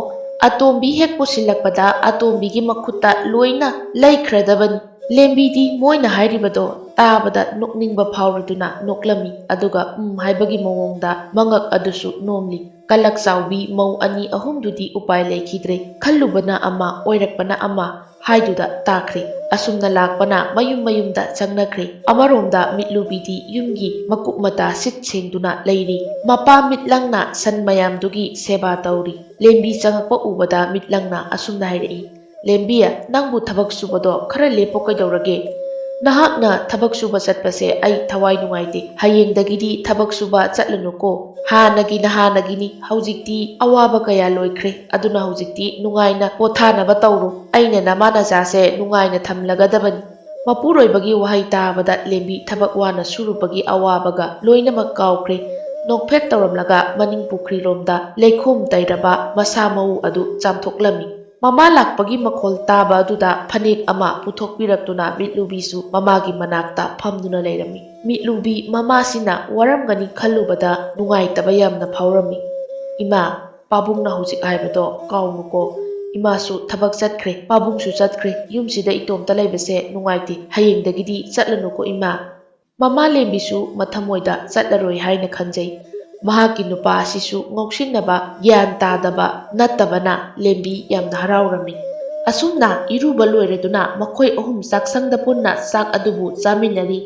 ꯑꯇꯣꯝꯕꯤ ꯍꯦꯛ ꯄꯨꯁꯤꯜꯂꯛꯄꯗ ꯑꯇꯣꯝꯕꯤꯒꯤ ꯃꯈꯨꯠꯇ ꯂꯣꯏꯅ ꯂꯩꯈ꯭ꯔꯗꯕꯅꯤ꯫" ꯂꯦꯝꯕꯤꯗꯤ ꯃꯣꯏꯅ ꯍꯥꯏꯔꯤꯕꯗꯣ ꯇꯥꯕꯗ ꯅꯣꯛꯅꯤꯡꯕ ꯐꯥꯎꯔꯗꯨꯅ ꯅꯣꯛꯂꯝꯃꯤ, ꯑꯗꯨꯒ ꯎꯝ ꯍꯥꯏꯕꯒꯤ ꯃꯑꯣꯡꯗ ꯃꯉꯛ ꯑꯗꯨꯁꯨ ꯅꯣꯝꯂꯤ꯫ ꯀꯂꯛ ꯆꯥꯎꯕꯤ ꯃꯧ ꯑꯅꯤ ꯑꯍꯨꯝꯗꯨꯗꯤ ꯎꯄꯥꯏ ꯂꯩꯈꯤꯗ꯭ꯔꯦ꯫ ꯈꯜꯂꯨꯕꯅ ꯑꯃ, ꯑꯣꯏꯔꯛꯄꯅ ꯑꯃ ꯍꯥꯏꯗꯨꯗ ꯇꯥꯈ꯭ꯔꯦ꯫ ꯑꯁꯨꯝꯅ ꯂꯥꯛꯄꯅ ꯃꯌꯨꯝ ꯃꯌꯨꯝꯗ ꯆꯪꯅꯈ꯭ꯔꯦ꯫ ꯑꯃꯔꯣꯝꯗ ꯃꯤꯠꯂꯨꯕꯤꯗꯤ ꯌꯨꯝꯒꯤ ꯃꯀꯨꯞ ꯃꯇꯥ ꯁꯤꯠ ꯁꯦꯡꯗꯨꯅ ꯂꯩꯔꯤ꯫ ꯃꯄꯥ ꯃꯤꯠꯂꯪꯅ ꯁꯟ ꯃꯌꯥꯝꯗꯨꯒꯤ ꯁꯦꯕꯥ ꯇꯧꯔꯤ꯫ ꯂꯦꯝꯕꯤ ꯆꯪꯉꯛꯄ ꯎꯕꯗ ꯃꯤꯠꯂꯪꯅ ꯑꯁꯨꯝꯅ ꯍꯥꯏꯔꯛꯏ, "ꯂꯦꯝꯕꯤ, ꯅꯪꯕꯨ ꯊꯕꯛ ꯁꯨꯕꯗꯣ ꯈꯔ ꯂꯦꯞꯄꯣ ꯀꯩꯗꯧꯔꯒꯦ? ꯅꯍꯥꯛꯅ ꯊꯕꯛ ꯁꯨꯕ ꯆꯠꯄꯁꯦ ꯑꯩ ꯊꯋꯥꯏ ꯅꯨꯡꯉꯥꯏꯇꯦ꯫ ꯍꯌꯦꯡꯗꯒꯤꯗꯤ ꯊꯕꯛ ꯁꯨꯕ ꯆꯠꯂꯅꯨꯀꯣ꯫ ꯍꯥꯟꯅꯒꯤꯅ ꯍꯥꯟꯅꯒꯤꯅꯤ, ꯍꯧꯖꯤꯛꯇꯤ ꯑꯋꯥꯕ ꯀꯌꯥ ꯂꯣꯏꯈ꯭ꯔꯦ꯫ ꯑꯗꯨꯅ ꯍꯧꯖꯤꯛꯇꯤ ꯅꯨꯡꯉꯥꯏꯅ ꯄꯣꯊꯥꯅꯕ ꯇꯧꯔꯣ꯫ ꯑꯩꯅ ꯅꯃꯥ ꯅꯆꯥꯁꯦ ꯅꯨꯡꯉꯥꯏꯅ ꯊꯝꯂꯒꯗꯕꯅꯤ꯫" ꯃꯄꯨꯔꯣꯏꯕꯒꯤ ꯋꯥꯍꯩ ꯇꯥꯕꯗ ꯂꯦꯝꯕꯤ ꯊꯕꯛ ꯋꯥꯅ ꯁꯨꯔꯨꯕꯒꯤ ꯑꯋꯥꯕꯒ ꯂꯣꯏꯅꯃꯛ ꯀꯥꯎꯈ꯭ꯔꯦ꯫ ꯅꯣꯛꯐꯦꯠ ꯇꯧꯔꯝꯂꯒ ꯃꯅꯤꯡ ꯄꯨꯈ꯭ꯔꯤꯔꯣꯝꯗ ꯂꯩꯈꯣꯝ ꯇꯩꯔꯕ ꯃꯁꯥ ꯃꯎ ꯑꯗꯨ ꯆꯥꯝꯊꯣꯛꯂꯝꯃꯤ꯫ ꯃꯃꯥ ꯂꯥꯛꯄꯒꯤ ꯃꯈꯣꯜ ꯇꯥꯕ ꯑꯗꯨꯗ ꯐꯅꯦꯛ ꯑꯃ ꯄꯨꯊꯣꯛꯄꯤꯔꯛꯇꯨꯅ ꯃꯤꯠꯂꯨꯕꯤꯁꯨ ꯃꯃꯥꯒꯤ ꯃꯅꯥꯛꯇ ꯐꯝꯗꯨꯅ ꯂꯩꯔꯝꯃꯤ꯫ ꯃꯤꯠꯂꯨꯕꯤ ꯃꯃꯥꯁꯤꯅ ꯋꯥꯔꯝꯒꯅꯤ ꯈꯜꯂꯨꯕꯗ ꯅꯨꯡꯉꯥꯏꯇꯕ ꯌꯥꯝꯅ ꯐꯥꯎꯔꯝꯃꯤ꯫ "ꯏꯃꯥ, ꯄꯥꯕꯨꯡꯅ ꯍꯧꯖꯤꯛ ꯍꯥꯏꯕꯗꯣ ꯀꯥꯎꯅꯨꯀꯣ꯫ ꯏꯃꯥꯁꯨ ꯊꯕꯛ ꯆꯠꯈ꯭ꯔꯦ, ꯄꯥꯕꯨꯡꯁꯨ ꯆꯠꯈ꯭ꯔꯦ꯫ ꯌꯨꯝꯁꯤꯗ ꯏꯇꯣꯝꯇ ꯂꯩꯕꯁꯦ ꯅꯨꯡꯉꯥꯏꯇꯦ꯫ ꯍꯌꯦꯡꯗꯒꯤꯗꯤ ꯆꯠꯂꯅꯨꯀꯣ ꯏꯃꯥ꯫" ꯃꯃꯥ ꯂꯦꯝꯕꯤꯁꯨ ꯃꯊꯃꯣꯏꯗ ꯆꯠꯂꯔꯣꯏ ꯍꯥꯏꯅ ꯈꯟꯖꯩ꯫ ꯃꯍꯥꯛꯀꯤ ꯅꯨꯄꯥ ꯑꯁꯤꯁꯨ ꯉꯥꯎꯁꯤꯟꯅꯕ, ꯒ꯭ꯌꯥꯟ ꯇꯥꯗꯕ ꯅꯠꯇꯕꯅ ꯂꯦꯝꯕꯤ ꯌꯥꯝꯅ ꯍꯔꯥꯎꯔꯝꯃꯤ꯫ ꯑꯁꯨꯝꯅ ꯏꯔꯨꯕ ꯂꯣꯏꯔꯗꯨꯅ ꯃꯈꯣꯏ ꯑꯍꯨꯝ ꯆꯥꯛꯁꯪꯗ ꯄꯨꯟꯅ ꯆꯥꯛ ꯑꯗꯨꯕꯨ ꯆꯥꯃꯤꯟꯅꯔꯤ꯫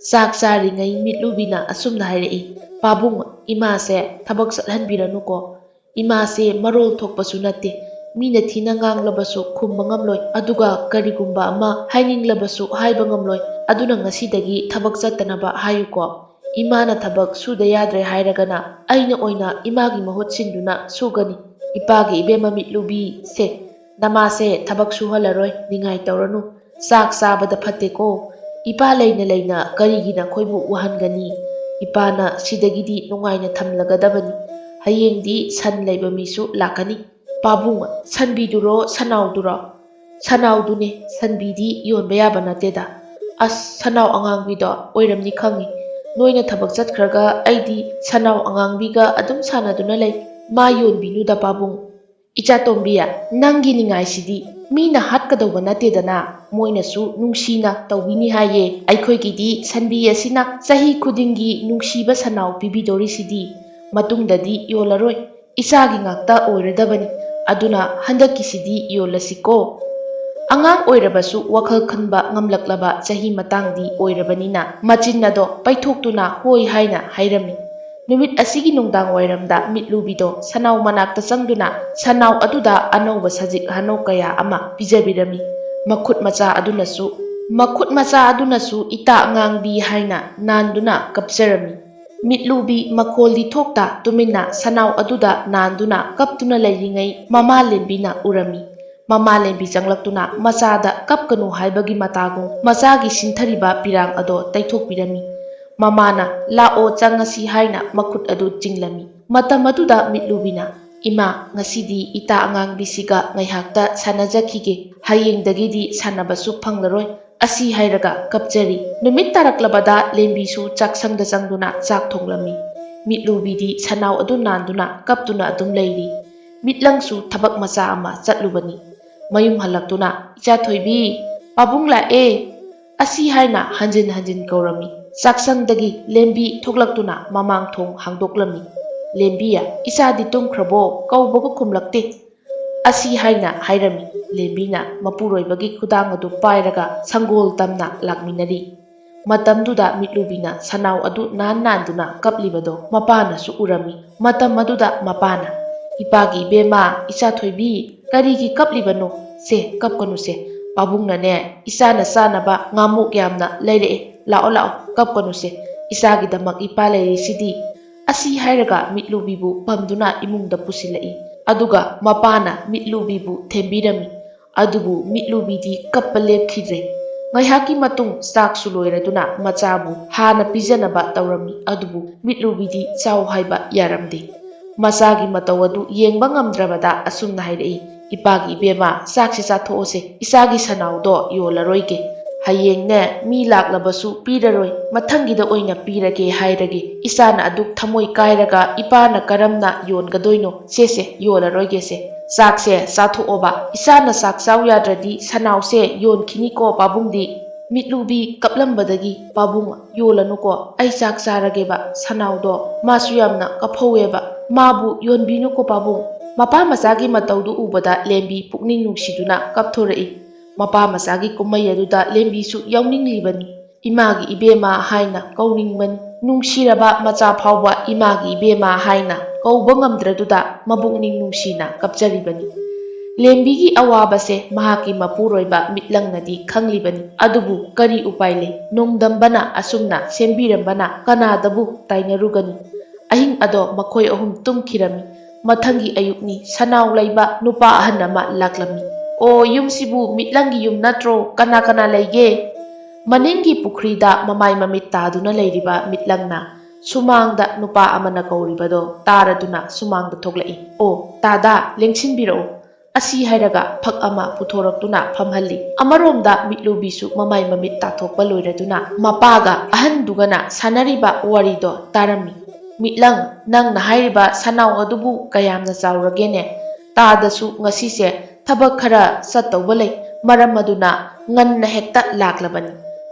ꯆꯥꯛ ꯆꯥꯔꯤꯉꯩ ꯃꯤꯠꯂꯨꯕꯤꯅ ꯑꯁꯨꯝꯅ ꯍꯥꯏꯔꯛꯏ, "ꯄꯥꯕꯨꯡ, ꯏꯃꯥꯁꯦ ꯊꯕꯛ ꯆꯠꯍꯟꯕꯤꯔꯅꯨꯀꯣ꯫ ꯏꯃꯥꯁꯦ ꯃꯔꯣꯜ ꯊꯣꯛꯄꯁꯨ ꯅꯠꯇꯦ꯫ ꯃꯤꯅ ꯊꯤꯅ ꯉꯥꯡꯂꯕꯁꯨ ꯈꯨꯝꯕ ꯉꯝꯂꯣꯏ, ꯑꯗꯨꯒ ꯀꯔꯤꯒꯨꯝꯕ ꯑꯃ ꯍꯥꯏꯅꯤꯡꯂꯕꯁꯨ ꯍꯥꯏꯕ ꯉꯝꯂꯣꯏ꯫ ꯑꯗꯨꯅ ꯉꯁꯤꯗꯒꯤ ꯊꯕꯛ ꯆꯠꯇꯅꯕ ꯍꯥꯏꯌꯨꯀꯣ꯫ ꯏꯃꯥꯅ ꯊꯕꯛ ꯁꯨꯗ ꯌꯥꯗ꯭ꯔꯦ ꯍꯥꯏꯔꯒꯅ ꯑꯩꯅ ꯑꯣꯏꯅ ꯏꯃꯥꯒꯤ ꯃꯍꯨꯠ ꯁꯤꯟꯗꯨꯅ ꯁꯨꯒꯅꯤ꯫ ꯏꯄꯥꯒꯤ ꯏꯕꯦꯝꯃ ꯃꯤꯠꯂꯨꯕꯤꯁꯦ, ꯅꯃꯥꯁꯦ ꯊꯕꯛ ꯁꯨꯍꯜꯂꯔꯣꯏ, ꯅꯤꯡꯉꯥꯏ ꯇꯧꯔꯅꯨ꯫ ꯆꯥꯛ ꯆꯥꯕꯗ ꯐꯠꯇꯦꯀꯣ꯫ ꯏꯄꯥ ꯂꯩꯅ ꯂꯩꯅ ꯀꯔꯤꯒꯤ ꯅꯈꯣꯏꯕꯨ ꯋꯥꯍꯟꯒꯅꯤ? ꯏꯄꯥꯅ ꯁꯤꯗꯒꯤꯗꯤ ꯅꯨꯡꯉꯥꯏꯅ ꯊꯝꯂꯒꯗꯕꯅꯤ꯫ ꯍꯌꯦꯡꯗꯤ ꯁꯟ ꯂꯩꯕ ꯃꯤꯁꯨ ꯂꯥꯛꯀꯅꯤ꯫ ꯄꯥꯕꯨꯡ, ꯁꯟꯕꯤꯗꯨꯔꯣ, ꯁꯅꯥꯎꯗꯨꯔꯣ?" "ꯁꯅꯥꯎꯗꯨꯅꯦ, ꯁꯟꯕꯤꯗꯤ ꯌꯣꯟꯕ ꯌꯥꯕ ꯅꯠꯇꯦꯗ꯫" "ꯑꯁ, ꯁꯅꯥꯎ ꯑꯉꯥꯡꯕꯤꯗꯣ ꯑꯣꯏꯔꯝꯅꯤ ꯈꯪꯉꯤ꯫ ꯅꯣꯏꯅ ꯊꯕꯛ ꯆꯠꯈ꯭ꯔꯒ ꯑꯩꯗꯤ ꯁꯅꯥꯎ ꯑꯉꯥꯡꯕꯤꯒ ꯑꯗꯨꯝ ꯁꯥꯟꯅꯗꯨꯅ ꯂꯩ꯫ ꯃꯥ ꯌꯣꯟꯕꯤꯅꯨꯗ ꯄꯥꯕꯨꯡ꯫" "ꯏꯆꯥꯇꯣꯝꯕꯤ, ꯅꯪꯒꯤ ꯅꯤꯡꯉꯥꯏꯁꯤꯗꯤ ꯃꯤꯅ ꯍꯥꯠꯀꯗꯧꯕ ꯅꯠꯇꯦꯗꯅ, ꯃꯣꯏꯅꯁꯨ ꯅꯨꯡꯁꯤꯅ ꯇꯧꯕꯤꯅꯤ ꯍꯥꯏꯌꯦ꯫ ꯑꯩꯈꯣꯏꯒꯤꯗꯤ ꯁꯟꯕꯤ ꯑꯁꯤꯅ ꯆꯍꯤ ꯈꯨꯗꯤꯡꯒꯤ ꯅꯨꯡꯁꯤꯕ ꯁꯅꯥꯎ ꯄꯤꯕꯤꯗꯣꯔꯤꯁꯤꯗꯤ꯫ ꯃꯇꯨꯡꯗꯗꯤ ꯌꯣꯜꯂꯔꯣꯏ, ꯏꯆꯥꯒꯤ ꯉꯥꯛꯇ ꯑꯣꯏꯔꯗꯕꯅꯤ꯫ ꯑꯗꯨꯅ ꯍꯟꯗꯛꯀꯤꯁꯤꯗꯤ ꯌꯣꯜꯂꯁꯤꯀꯣ꯫" ꯑꯉꯥꯡ ꯑꯣꯏꯔꯕꯁꯨ ꯋꯥꯈꯜ ꯈꯟꯕ ꯉꯝꯂꯛꯂꯕ ꯆꯍꯤ ꯃꯇꯥꯡꯗꯤ ꯑꯣꯏꯔꯕꯅꯤꯅ ꯃꯆꯤꯟ ꯑꯗꯣ ꯄꯩꯊꯣꯛꯇꯨꯅ ꯍꯣꯏ ꯍꯥꯏꯅ ꯍꯥꯏꯔꯝꯃꯤ꯫ ꯅꯨꯃꯤꯠ ꯑꯁꯤꯒꯤ ꯅꯨꯡꯗꯥꯡ ꯋꯥꯏꯔꯝꯗ ꯃꯤꯠꯂꯨꯕꯤꯗꯣ ꯁꯅꯥꯎ ꯃꯅꯥꯛꯇ ꯆꯪꯗꯨꯅ ꯁꯅꯥꯎ ꯑꯗꯨꯗ ꯑꯅꯧꯕ ꯁꯖꯤꯛ ꯍꯅꯧ ꯀꯌꯥ ꯑꯃ ꯄꯤꯖꯕꯤꯔꯝꯃꯤ꯫ ꯃꯈꯨꯠ ꯃꯆꯥ ꯑꯗꯨꯅꯁꯨ, ꯃꯈꯨꯠ ꯃꯆꯥ ꯑꯗꯨꯅꯁꯨ ꯏꯇꯥ ꯑꯉꯥꯡꯕꯤ ꯍꯥꯏꯅ ꯅꯥꯟꯗꯨꯅ ꯀꯞꯆꯔꯝꯃꯤ꯫ ꯃꯤꯠꯂꯨꯕꯤ ꯃꯈꯣꯜꯗꯤ ꯊꯣꯛꯇ ꯇꯨꯃꯤꯟꯅ ꯁꯅꯥꯎ ꯑꯗꯨꯗ ꯅꯥꯟꯗꯨꯅ ꯀꯞꯇꯨꯅ ꯂꯩꯔꯤꯉꯩ ꯃꯃꯥ ꯂꯦꯝꯕꯤꯅ ꯎꯔꯝꯃꯤ꯫ ꯃꯃꯥ ꯂꯦꯝꯕꯤ ꯆꯪꯂꯛꯇꯨꯅ ꯃꯆꯥꯗ ꯀꯞꯀꯅꯨ ꯍꯥꯏꯕꯒꯤ ꯃꯇꯥꯒꯨꯝ ꯃꯆꯥꯒꯤ ꯁꯤꯟꯊꯔꯤꯕ ꯄꯤꯔꯥꯡ ꯑꯗꯣ ꯇꯩꯊꯣꯛꯄꯤꯔꯝꯃꯤ꯫ ꯃꯃꯥꯅ "ꯂꯥꯛꯑꯣ, ꯆꯪꯉꯁꯤ" ꯍꯥꯏꯅ ꯃꯈꯨꯠ ꯑꯗꯨ ꯆꯤꯡꯂꯝꯃꯤ꯫ ꯃꯇꯝ ꯑꯗꯨꯗ ꯃꯤꯠꯂꯨꯕꯤꯅ, "ꯏꯃꯥ, ꯉꯁꯤꯗꯤ ꯏꯇꯥ ꯑꯉꯥꯡꯕꯤꯁꯤꯒ ꯉꯥꯏꯍꯥꯛꯇ ꯁꯥꯟꯅꯖꯈꯤꯒꯦ꯫ ꯍꯌꯦꯡꯗꯒꯤꯗꯤ ꯁꯥꯟꯅꯕꯁꯨ ꯐꯪꯂꯔꯣꯏ꯫" ꯑꯁꯤ ꯍꯥꯏꯔꯒ ꯀꯞꯆꯔꯤ꯫ ꯅꯨꯃꯤꯠ ꯇꯥꯔꯛꯂꯕꯗ ꯂꯦꯝꯕꯤꯁꯨ ꯆꯥꯛꯁꯪꯗ ꯆꯪꯗꯨꯅ ꯆꯥꯛ ꯊꯣꯡꯂꯝꯃꯤ꯫ ꯃꯤꯠꯂꯨꯕꯤꯗꯤ ꯁꯅꯥꯎ ꯑꯗꯨ ꯅꯥꯟꯗꯨꯅ ꯀꯞꯇꯨꯅ ꯑꯗꯨꯝ ꯂꯩꯔꯤ꯫ ꯃꯤꯠꯂꯪꯁꯨ ꯊꯕꯛ ꯃꯆꯥ ꯑꯃ ꯆꯠꯂꯨꯕꯅꯤ꯫ ꯃꯌꯨꯝ ꯍꯜꯂꯛꯇꯨꯅ, "ꯏꯆꯥ ꯊꯣꯏꯕꯤ, ꯄꯥꯕꯨꯡ ꯂꯥꯛꯑꯦ" ꯑꯁꯤ ꯍꯥꯏꯅ ꯍꯟꯖꯤꯟ ꯍꯟꯖꯤꯟ ꯀꯧꯔꯝꯃꯤ꯫ ꯆꯥꯛꯁꯪꯗꯒꯤ ꯂꯦꯝꯕꯤ ꯊꯣꯛꯂꯛꯇꯨꯅ ꯃꯃꯥꯡ ꯊꯣꯡ ꯍꯥꯡꯗꯣꯛꯂꯝꯃꯤ꯫ "ꯂꯦꯝꯕꯤ, ꯏꯆꯥꯗꯤ ꯇꯨꯝꯈ꯭ꯔꯕꯣ? ꯀꯧꯕꯒ ꯈꯨꯝꯂꯛꯇꯦ" ꯑꯁꯤ ꯍꯥꯏꯅ ꯍꯥꯏꯔꯝꯃꯤ꯫ ꯂꯦꯝꯕꯤꯅ ꯃꯄꯨꯔꯣꯏꯕꯒꯤ ꯈꯨꯗꯥꯡ ꯑꯗꯨ ꯄꯥꯏꯔꯒ ꯁꯪꯒꯣꯜ ꯇꯝꯅ ꯂꯥꯛꯃꯤꯟꯅꯔꯤ꯫ ꯃꯇꯝꯗꯨꯗ ꯃꯤꯠꯂꯨꯕꯤꯅ ꯁꯅꯥꯎ ꯑꯗꯨ ꯅꯥꯟ ꯅꯥꯟꯗꯨꯅ ꯀꯞꯂꯤꯕꯗꯣ ꯃꯄꯥꯅꯁꯨ ꯎꯔꯝꯃꯤ꯫ ꯃꯇꯝ ꯑꯗꯨꯗ ꯃꯄꯥꯅ, "ꯏꯄꯥꯒꯤ ꯏꯕꯦꯝꯃ, ꯏꯆꯥ ꯊꯣꯏꯕꯤ, ꯀꯔꯤꯒꯤ ꯀꯞꯂꯤꯕꯅꯣ? ꯁꯦ, ꯀꯞꯀꯅꯨꯁꯦ꯫ ꯄꯥꯕꯨꯡꯅꯅꯦ, ꯏꯆꯥꯅ ꯆꯥꯅꯕ ꯉꯥꯃꯣꯛ ꯌꯥꯝꯅ ꯂꯩꯔꯛꯑꯦ꯫ ꯂꯥꯛꯑꯣ, ꯂꯥꯛꯑꯣ, ꯀꯞꯀꯅꯨꯁꯦ꯫ ꯏꯆꯥꯒꯤꯗꯃꯛ ꯏꯄꯥ ꯂꯩꯔꯤꯁꯤꯗꯤ꯫" ꯑꯁꯤ ꯍꯥꯏꯔꯒ ꯃꯤꯠꯂꯨꯕꯤꯕꯨ ꯄꯝꯗꯨꯅ ꯏꯃꯨꯡꯗ ꯄꯨꯁꯤꯜꯂꯛꯏ꯫ ꯑꯗꯨꯒ ꯃꯄꯥꯅ ꯃꯤꯠꯂꯨꯕꯤꯕꯨ ꯊꯦꯝꯕꯤꯔꯝꯃꯤ꯫ ꯑꯗꯨꯕꯨ ꯃꯤꯠꯂꯨꯕꯤꯗꯤ ꯀꯞꯄ ꯂꯦꯞꯈꯤꯗ꯭ꯔꯦ꯫ ꯉꯥꯏꯍꯥꯛꯀꯤ ꯃꯇꯨꯡ ꯆꯥꯛꯁꯨ ꯂꯣꯏꯔꯗꯨꯅ ꯃꯆꯥꯕꯨ ꯍꯥꯟꯅ ꯄꯤꯖꯅꯕ ꯇꯧꯔꯝꯃꯤ꯫ ꯑꯗꯨꯕꯨ ꯃꯤꯠꯂꯨꯕꯤꯗꯤ ꯆꯥꯎ ꯍꯥꯏꯕ ꯌꯥꯔꯝꯗꯦ꯫ ꯃꯆꯥꯒꯤ ꯃꯇꯧ ꯑꯗꯨ ꯌꯦꯡꯕ ꯉꯝꯗ꯭ꯔꯕꯗ ꯑꯁꯨꯝꯅ ꯍꯥꯏꯔꯛꯏ, "ꯏꯄꯥꯒꯤ ꯏꯕꯦꯝꯃ, ꯆꯥꯛꯁꯤ ꯆꯥꯊꯣꯛꯑꯣꯁꯦ꯫ ꯏꯆꯥꯒꯤ ꯁꯅꯥꯎꯗꯣ ꯌꯣꯜꯂꯔꯣꯏꯒꯦ꯫ ꯍꯌꯦꯡꯅꯦ, ꯃꯤ ꯂꯥꯛꯂꯕꯁꯨ ꯄꯤꯔꯔꯣꯏ, ꯃꯊꯪꯒꯤꯗ ꯑꯣꯏꯅ ꯄꯤꯔꯒꯦ ꯍꯥꯏꯔꯒꯦ꯫ ꯏꯆꯥꯅ ꯑꯗꯨꯛ ꯊꯃꯣꯏ ꯀꯥꯏꯔꯒ ꯏꯄꯥꯅ ꯀꯔꯝꯅ ꯌꯣꯟꯒꯗꯣꯏꯅꯣ? ꯁꯦꯁꯦ, ꯌꯣꯜꯂꯔꯣꯏꯒꯦꯁꯦ꯫ ꯆꯥꯛꯁꯦ ꯆꯥꯊꯣꯛꯑꯣꯕ꯫ ꯏꯆꯥꯅ ꯆꯥꯛ ꯆꯥꯎ ꯌꯥꯗ꯭ꯔꯗꯤ ꯁꯅꯥꯎꯁꯦ ꯌꯣꯟꯈꯤꯅꯤꯀꯣ ꯄꯥꯕꯨꯡꯗꯤ꯫" ꯃꯤꯠꯂꯨꯕꯤ ꯀꯞꯂꯝꯕꯗꯒꯤ, "ꯄꯥꯕꯨꯡ, ꯌꯣꯜꯂꯅꯨꯀꯣ, ꯑꯩ ꯆꯥꯛ ꯆꯥꯔꯒꯦꯕ꯫ ꯁꯅꯥꯎꯗꯣ ꯃꯥꯁꯨ ꯌꯥꯝꯅ ꯀꯞꯐꯧꯋꯦꯕ, ꯃꯥꯕꯨ ꯌꯣꯟꯕꯤꯅꯨꯀꯣ ꯄꯥꯕꯨꯡ꯫" ꯃꯄꯥ ꯃꯆꯥꯒꯤ ꯃꯇꯧꯗꯨ ꯎꯕꯗ ꯂꯦꯝꯕꯤ ꯄꯨꯛꯅꯤꯡ ꯅꯨꯡꯁꯤꯗꯨꯅ ꯀꯞꯊꯣꯔꯛꯏ꯫ ꯃꯄꯥ ꯃꯆꯥꯒꯤ ꯀꯨꯝꯍꯩ ꯑꯗꯨꯗ ꯂꯦꯝꯕꯤꯁꯨ ꯌꯥꯎꯅꯤꯡꯂꯤꯕꯅꯤ꯫ "ꯏꯃꯥꯒꯤ ꯏꯕꯦꯝꯃ" ꯍꯥꯏꯅ ꯀꯧꯅꯤꯡꯕꯅꯤ꯫ ꯅꯨꯡꯁꯤꯔꯕ ꯃꯆꯥ ꯐꯥꯎꯕ "ꯏꯃꯥꯒꯤ ꯏꯕꯦꯝꯃ" ꯍꯥꯏꯅ ꯀꯧꯕ ꯉꯝꯗ꯭ꯔꯗꯨꯗ ꯃꯕꯨꯛꯅꯤꯡ ꯅꯨꯡꯁꯤꯅ ꯀꯞꯆꯔꯤꯕꯅꯤ꯫ ꯂꯦꯝꯕꯤꯒꯤ ꯑꯋꯥꯕꯁꯦ ꯃꯍꯥꯛꯀꯤ ꯃꯄꯨꯔꯣꯏꯕ ꯃꯤꯠꯂꯪꯅꯗꯤ ꯈꯪꯂꯤꯕꯅꯤ꯫ ꯑꯗꯨꯕꯨ ꯀꯔꯤ ꯎꯄꯥꯏ ꯂꯩ? ꯅꯣꯡꯗꯝꯕꯅ ꯑꯁꯨꯝꯅ ꯁꯦꯝꯕꯤꯔꯝꯕꯅ ꯀꯅꯥꯗꯕꯨ ꯇꯥꯏꯅꯔꯨꯒꯅꯤ? ꯑꯍꯤꯡ ꯑꯗꯣ ꯃꯈꯣꯏ ꯑꯍꯨꯝ ꯇꯨꯝꯈꯤꯔꯝꯃꯤ꯫ ꯃꯊꯪꯒꯤ ꯑꯌꯨꯛꯅꯤ, ꯁꯅꯥꯎ ꯂꯩꯕ ꯅꯨꯄꯥ ꯑꯍꯟ ꯑꯃ ꯂꯥꯛꯂꯝꯃꯤ꯫ "ꯑꯣ, ꯌꯨꯝꯁꯤꯕꯨ ꯃꯤꯠꯂꯪꯒꯤ ꯌꯨꯝ ꯅꯠꯇ꯭ꯔꯣ? ꯀꯅꯥ ꯀꯅꯥ ꯂꯩꯒꯦ?" ꯃꯅꯤꯡꯒꯤ ꯄꯨꯈ꯭ꯔꯤꯗ ꯃꯃꯥꯏ ꯃꯃꯤꯠ ꯇꯥꯗꯨꯅ ꯂꯩꯔꯤꯕ ꯃꯤꯠꯂꯪꯅ ꯁꯨꯃꯥꯡꯗ ꯅꯨꯄꯥ ꯑꯃꯅ ꯀꯧꯔꯤꯕꯗꯣ ꯇꯥꯔꯗꯨꯅ ꯁꯨꯃꯥꯡꯗ ꯊꯣꯛꯂꯛꯏ꯫ "ꯑꯣ, ꯇꯥꯗꯥ, ꯂꯦꯡꯁꯤꯟꯕꯤꯔꯛꯎ꯫" ꯑꯁꯤ ꯍꯥꯏꯔꯒ ꯐꯛ ꯑꯃ ꯄꯨꯊꯣꯔꯛꯇꯨꯅ ꯐꯝꯍꯜꯂꯤ꯫ ꯑꯃꯔꯣꯝꯗ ꯃꯤꯠꯂꯨꯕꯤꯁꯨ ꯃꯃꯥꯏ ꯃꯃꯤꯠ ꯇꯥꯊꯣꯛꯄ ꯂꯣꯏꯔꯗꯨꯅ ꯃꯄꯥꯒ ꯑꯍꯟꯗꯨꯒꯅ ꯁꯥꯟꯅꯔꯤꯕ ꯋꯥꯔꯤꯗꯣ ꯇꯥꯔꯝꯃꯤ꯫ "ꯃꯤꯠꯂꯪ, ꯅꯪꯅ ꯍꯥꯏꯔꯤꯕ ꯁꯅꯥꯎ ꯑꯗꯨꯕꯨ ꯀꯌꯥꯝꯅ ꯆꯥꯎꯔꯒꯦꯅꯦ? ꯇꯥꯗꯁꯨ ꯉꯁꯤꯁꯦ ꯊꯕꯛ ꯈꯔ ꯆꯠꯇꯧꯕ ꯂꯩ꯫ ꯃꯔꯝ ꯑꯗꯨꯅ ꯉꯟꯅ ꯍꯦꯛꯇ ꯂꯥꯛꯂꯕꯅꯤ꯫"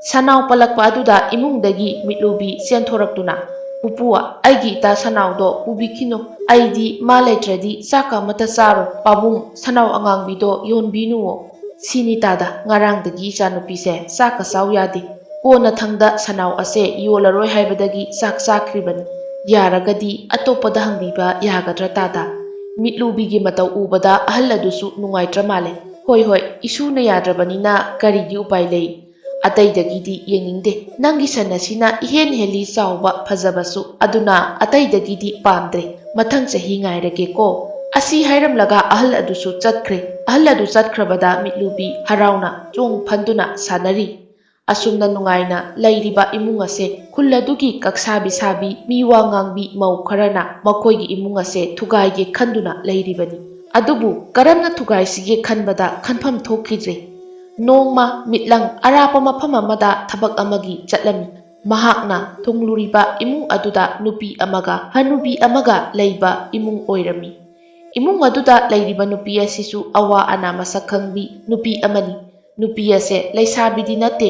ꯁꯅꯥꯎ ꯄꯜꯂꯛꯄ ꯑꯗꯨꯗ ꯏꯃꯨꯡꯗꯒꯤ ꯃꯤꯠꯂꯨꯕꯤ ꯆꯦꯟꯊꯣꯔꯛꯇꯨꯅ, "ꯄꯨꯄꯨ, ꯑꯩꯒꯤ ꯏꯇꯥ ꯁꯅꯥꯎꯗꯣ ꯄꯨꯕꯤꯈꯤꯅꯨ꯫ ꯑꯩꯗꯤ ꯃꯥ ꯂꯩꯇ꯭ꯔꯗꯤ ꯆꯥꯛꯀ ꯑꯃꯠꯇ ꯆꯥꯔꯣꯏ꯫ ꯄꯥꯕꯨꯡ, ꯁꯅꯥꯎ ꯑꯉꯥꯡꯕꯤꯗꯣ ꯌꯣꯟꯕꯤꯅꯨꯋꯣ꯫" "ꯁꯤꯅꯤ ꯇꯥꯗ, ꯉꯔꯥꯡꯗꯒꯤ ꯏꯆꯥꯅꯨꯄꯤꯁꯦ ꯆꯥꯛꯀ ꯆꯥꯎ ꯌꯥꯗꯦ꯫ ꯀꯣꯟꯅꯊꯪꯗ ꯁꯅꯥꯎ ꯑꯁꯦ ꯌꯣꯜꯂꯔꯣꯏ ꯍꯥꯏꯕꯗꯒꯤ ꯆꯥꯛ ꯆꯥꯈ꯭ꯔꯤꯕꯅꯤ꯫ ꯌꯥꯔꯒꯗꯤ ꯑꯇꯣꯞꯄꯗ ꯍꯪꯕꯤꯕ ꯌꯥꯒꯗ꯭ꯔꯥ ꯇꯥꯗ? ꯃꯤꯠꯂꯨꯕꯤꯒꯤ ꯃꯇꯧ ꯎꯕꯗ ꯑꯍꯜ ꯑꯗꯨꯁꯨ ꯅꯨꯡꯉꯥꯏꯇ꯭ꯔ ꯃꯥꯜꯂꯦ꯫ "ꯍꯣꯏ, ꯍꯣꯏ, ꯏꯁꯨꯅ ꯌꯥꯗ꯭ꯔꯕꯅꯤꯅ ꯀꯔꯤꯒꯤ ꯎꯄꯥꯏ ꯂꯩ? ꯑꯇꯩꯗꯒꯤꯗꯤ ꯌꯦꯡꯅꯤꯡꯗꯦ꯫ ꯅꯪꯒꯤ ꯁꯟ ꯑꯁꯤꯅ ꯏꯍꯦꯟ ꯍꯦꯜꯂꯤ ꯆꯥꯎꯕ ꯐꯖꯕꯁꯨ, ꯑꯗꯨꯅ ꯑꯇꯩꯗꯒꯤꯗꯤ ꯄꯥꯝꯗ꯭ꯔꯦ꯫ ꯃꯊꯪ ꯆꯍꯤ ꯉꯥꯏꯔꯒꯦꯀꯣ"꯫ ꯑꯁꯤ ꯍꯥꯏꯔꯝꯂꯒ ꯑꯍꯜ ꯑꯗꯨꯁꯨ ꯆꯠꯈ꯭ꯔꯦ꯫ ꯑꯍꯜ ꯑꯗꯨ ꯆꯠꯈ꯭ꯔꯕꯗ ꯃꯤꯠꯂꯨꯕꯤ ꯍꯔꯥꯎꯅ ꯆꯣꯡ ꯐꯟꯗꯨꯅ ꯁꯥꯟꯅꯔꯤ꯫ ꯑꯁꯨꯝꯅ ꯅꯨꯡꯉꯥꯏꯅ ꯂꯩꯔꯤꯕ ꯏꯃꯨꯡ ꯑꯁꯦ ꯈꯨꯜ ꯑꯗꯨꯒꯤ ꯀꯛꯁꯥꯕꯤ ꯁꯥꯕꯤ, ꯃꯤ ꯋꯥ ꯉꯥꯡꯕꯤ ꯃꯧ ꯈꯔꯅ ꯃꯈꯣꯏꯒꯤ ꯏꯃꯨꯡ ꯑꯁꯦ ꯊꯨꯒꯥꯏꯒꯦ ꯈꯟꯗꯨꯅ ꯂꯩꯔꯤꯕꯅꯤ꯫ ꯑꯗꯨꯕꯨ ꯀꯔꯝꯅ ꯊꯨꯒꯥꯏꯁꯤꯒꯦ ꯈꯟꯕꯗ ꯈꯟꯐꯝ ꯊꯣꯛꯈꯤꯗ꯭ꯔꯦ꯫ ꯅꯣꯡꯃ ꯃꯤꯠꯂꯪ ꯑꯔꯥꯞꯄ ꯃꯐꯝ ꯑꯃꯗ ꯊꯕꯛ ꯑꯃꯒꯤ ꯆꯠꯂꯝꯃꯤ꯫ ꯃꯍꯥꯛꯅ ꯊꯨꯡꯂꯨꯔꯤꯕ ꯏꯃꯨꯡ ꯑꯗꯨꯗ ꯅꯨꯄꯤ ꯑꯃꯒ ꯍꯅꯨꯕꯤ ꯑꯃꯒ ꯂꯩꯕ ꯏꯃꯨꯡ ꯑꯣꯏꯔꯝꯃꯤ꯫ ꯏꯃꯨꯡ ꯑꯗꯨꯗ ꯂꯩꯔꯤꯕ ꯅꯨꯄꯤ ꯑꯁꯤꯁꯨ ꯑꯋꯥ ꯑꯅꯥ ꯃꯁꯛ ꯈꯪꯕꯤ ꯅꯨꯄꯤ ꯑꯃꯅꯤ꯫ ꯅꯨꯄꯤ ꯑꯁꯦ ꯂꯩꯁꯥꯕꯤꯗꯤ ꯅꯠꯇꯦ꯫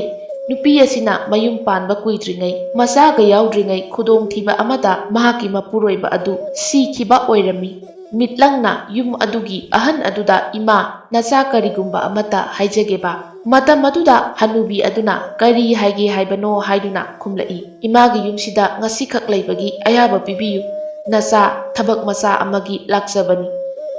ꯅꯨꯄꯤ ꯑꯁꯤꯅ ꯃꯌꯨꯝ ꯄꯥꯟꯕ ꯀꯨꯏꯗ꯭ꯔꯤꯉꯩ, ꯃꯆꯥꯒ ꯌꯥꯎꯗ꯭ꯔꯤꯉꯩ ꯈꯨꯗꯣꯡꯊꯤꯕ ꯑꯃꯗ ꯃꯍꯥꯛꯀꯤ ꯃꯄꯨꯔꯣꯏꯕ ꯑꯗꯨ ꯁꯤꯈꯤꯕ ꯑꯣꯏꯔꯝꯃꯤ꯫ ꯃꯤꯠꯂꯪꯅ ꯌꯨꯝ ꯑꯗꯨꯒꯤ ꯑꯍꯟ ꯑꯗꯨꯗ, "ꯏꯃꯥ, ꯅꯆꯥ ꯀꯔꯤꯒꯨꯝꯕ ꯑꯃꯠꯇ ꯍꯥꯏꯖꯒꯦꯕ"꯫ ꯃꯇꯝ ꯑꯗꯨꯗ ꯍꯅꯨꯕꯤ ꯑꯗꯨꯅ, "ꯀꯔꯤ ꯍꯥꯏꯒꯦ ꯍꯥꯏꯕꯅꯣ?" ꯍꯥꯏꯗꯨꯅ ꯈꯨꯝꯂꯛꯏ꯫ "ꯏꯃꯥꯒꯤ ꯌꯨꯝꯁꯤꯗ ꯉꯁꯤꯈꯛ ꯂꯩꯕꯒꯤ ꯑꯌꯥꯕ ꯄꯤꯕꯤꯌꯨ꯫ ꯅꯆꯥ ꯊꯕꯛ ꯃꯆꯥ ꯑꯃꯒꯤ ꯂꯥꯛꯆꯕꯅꯤ꯫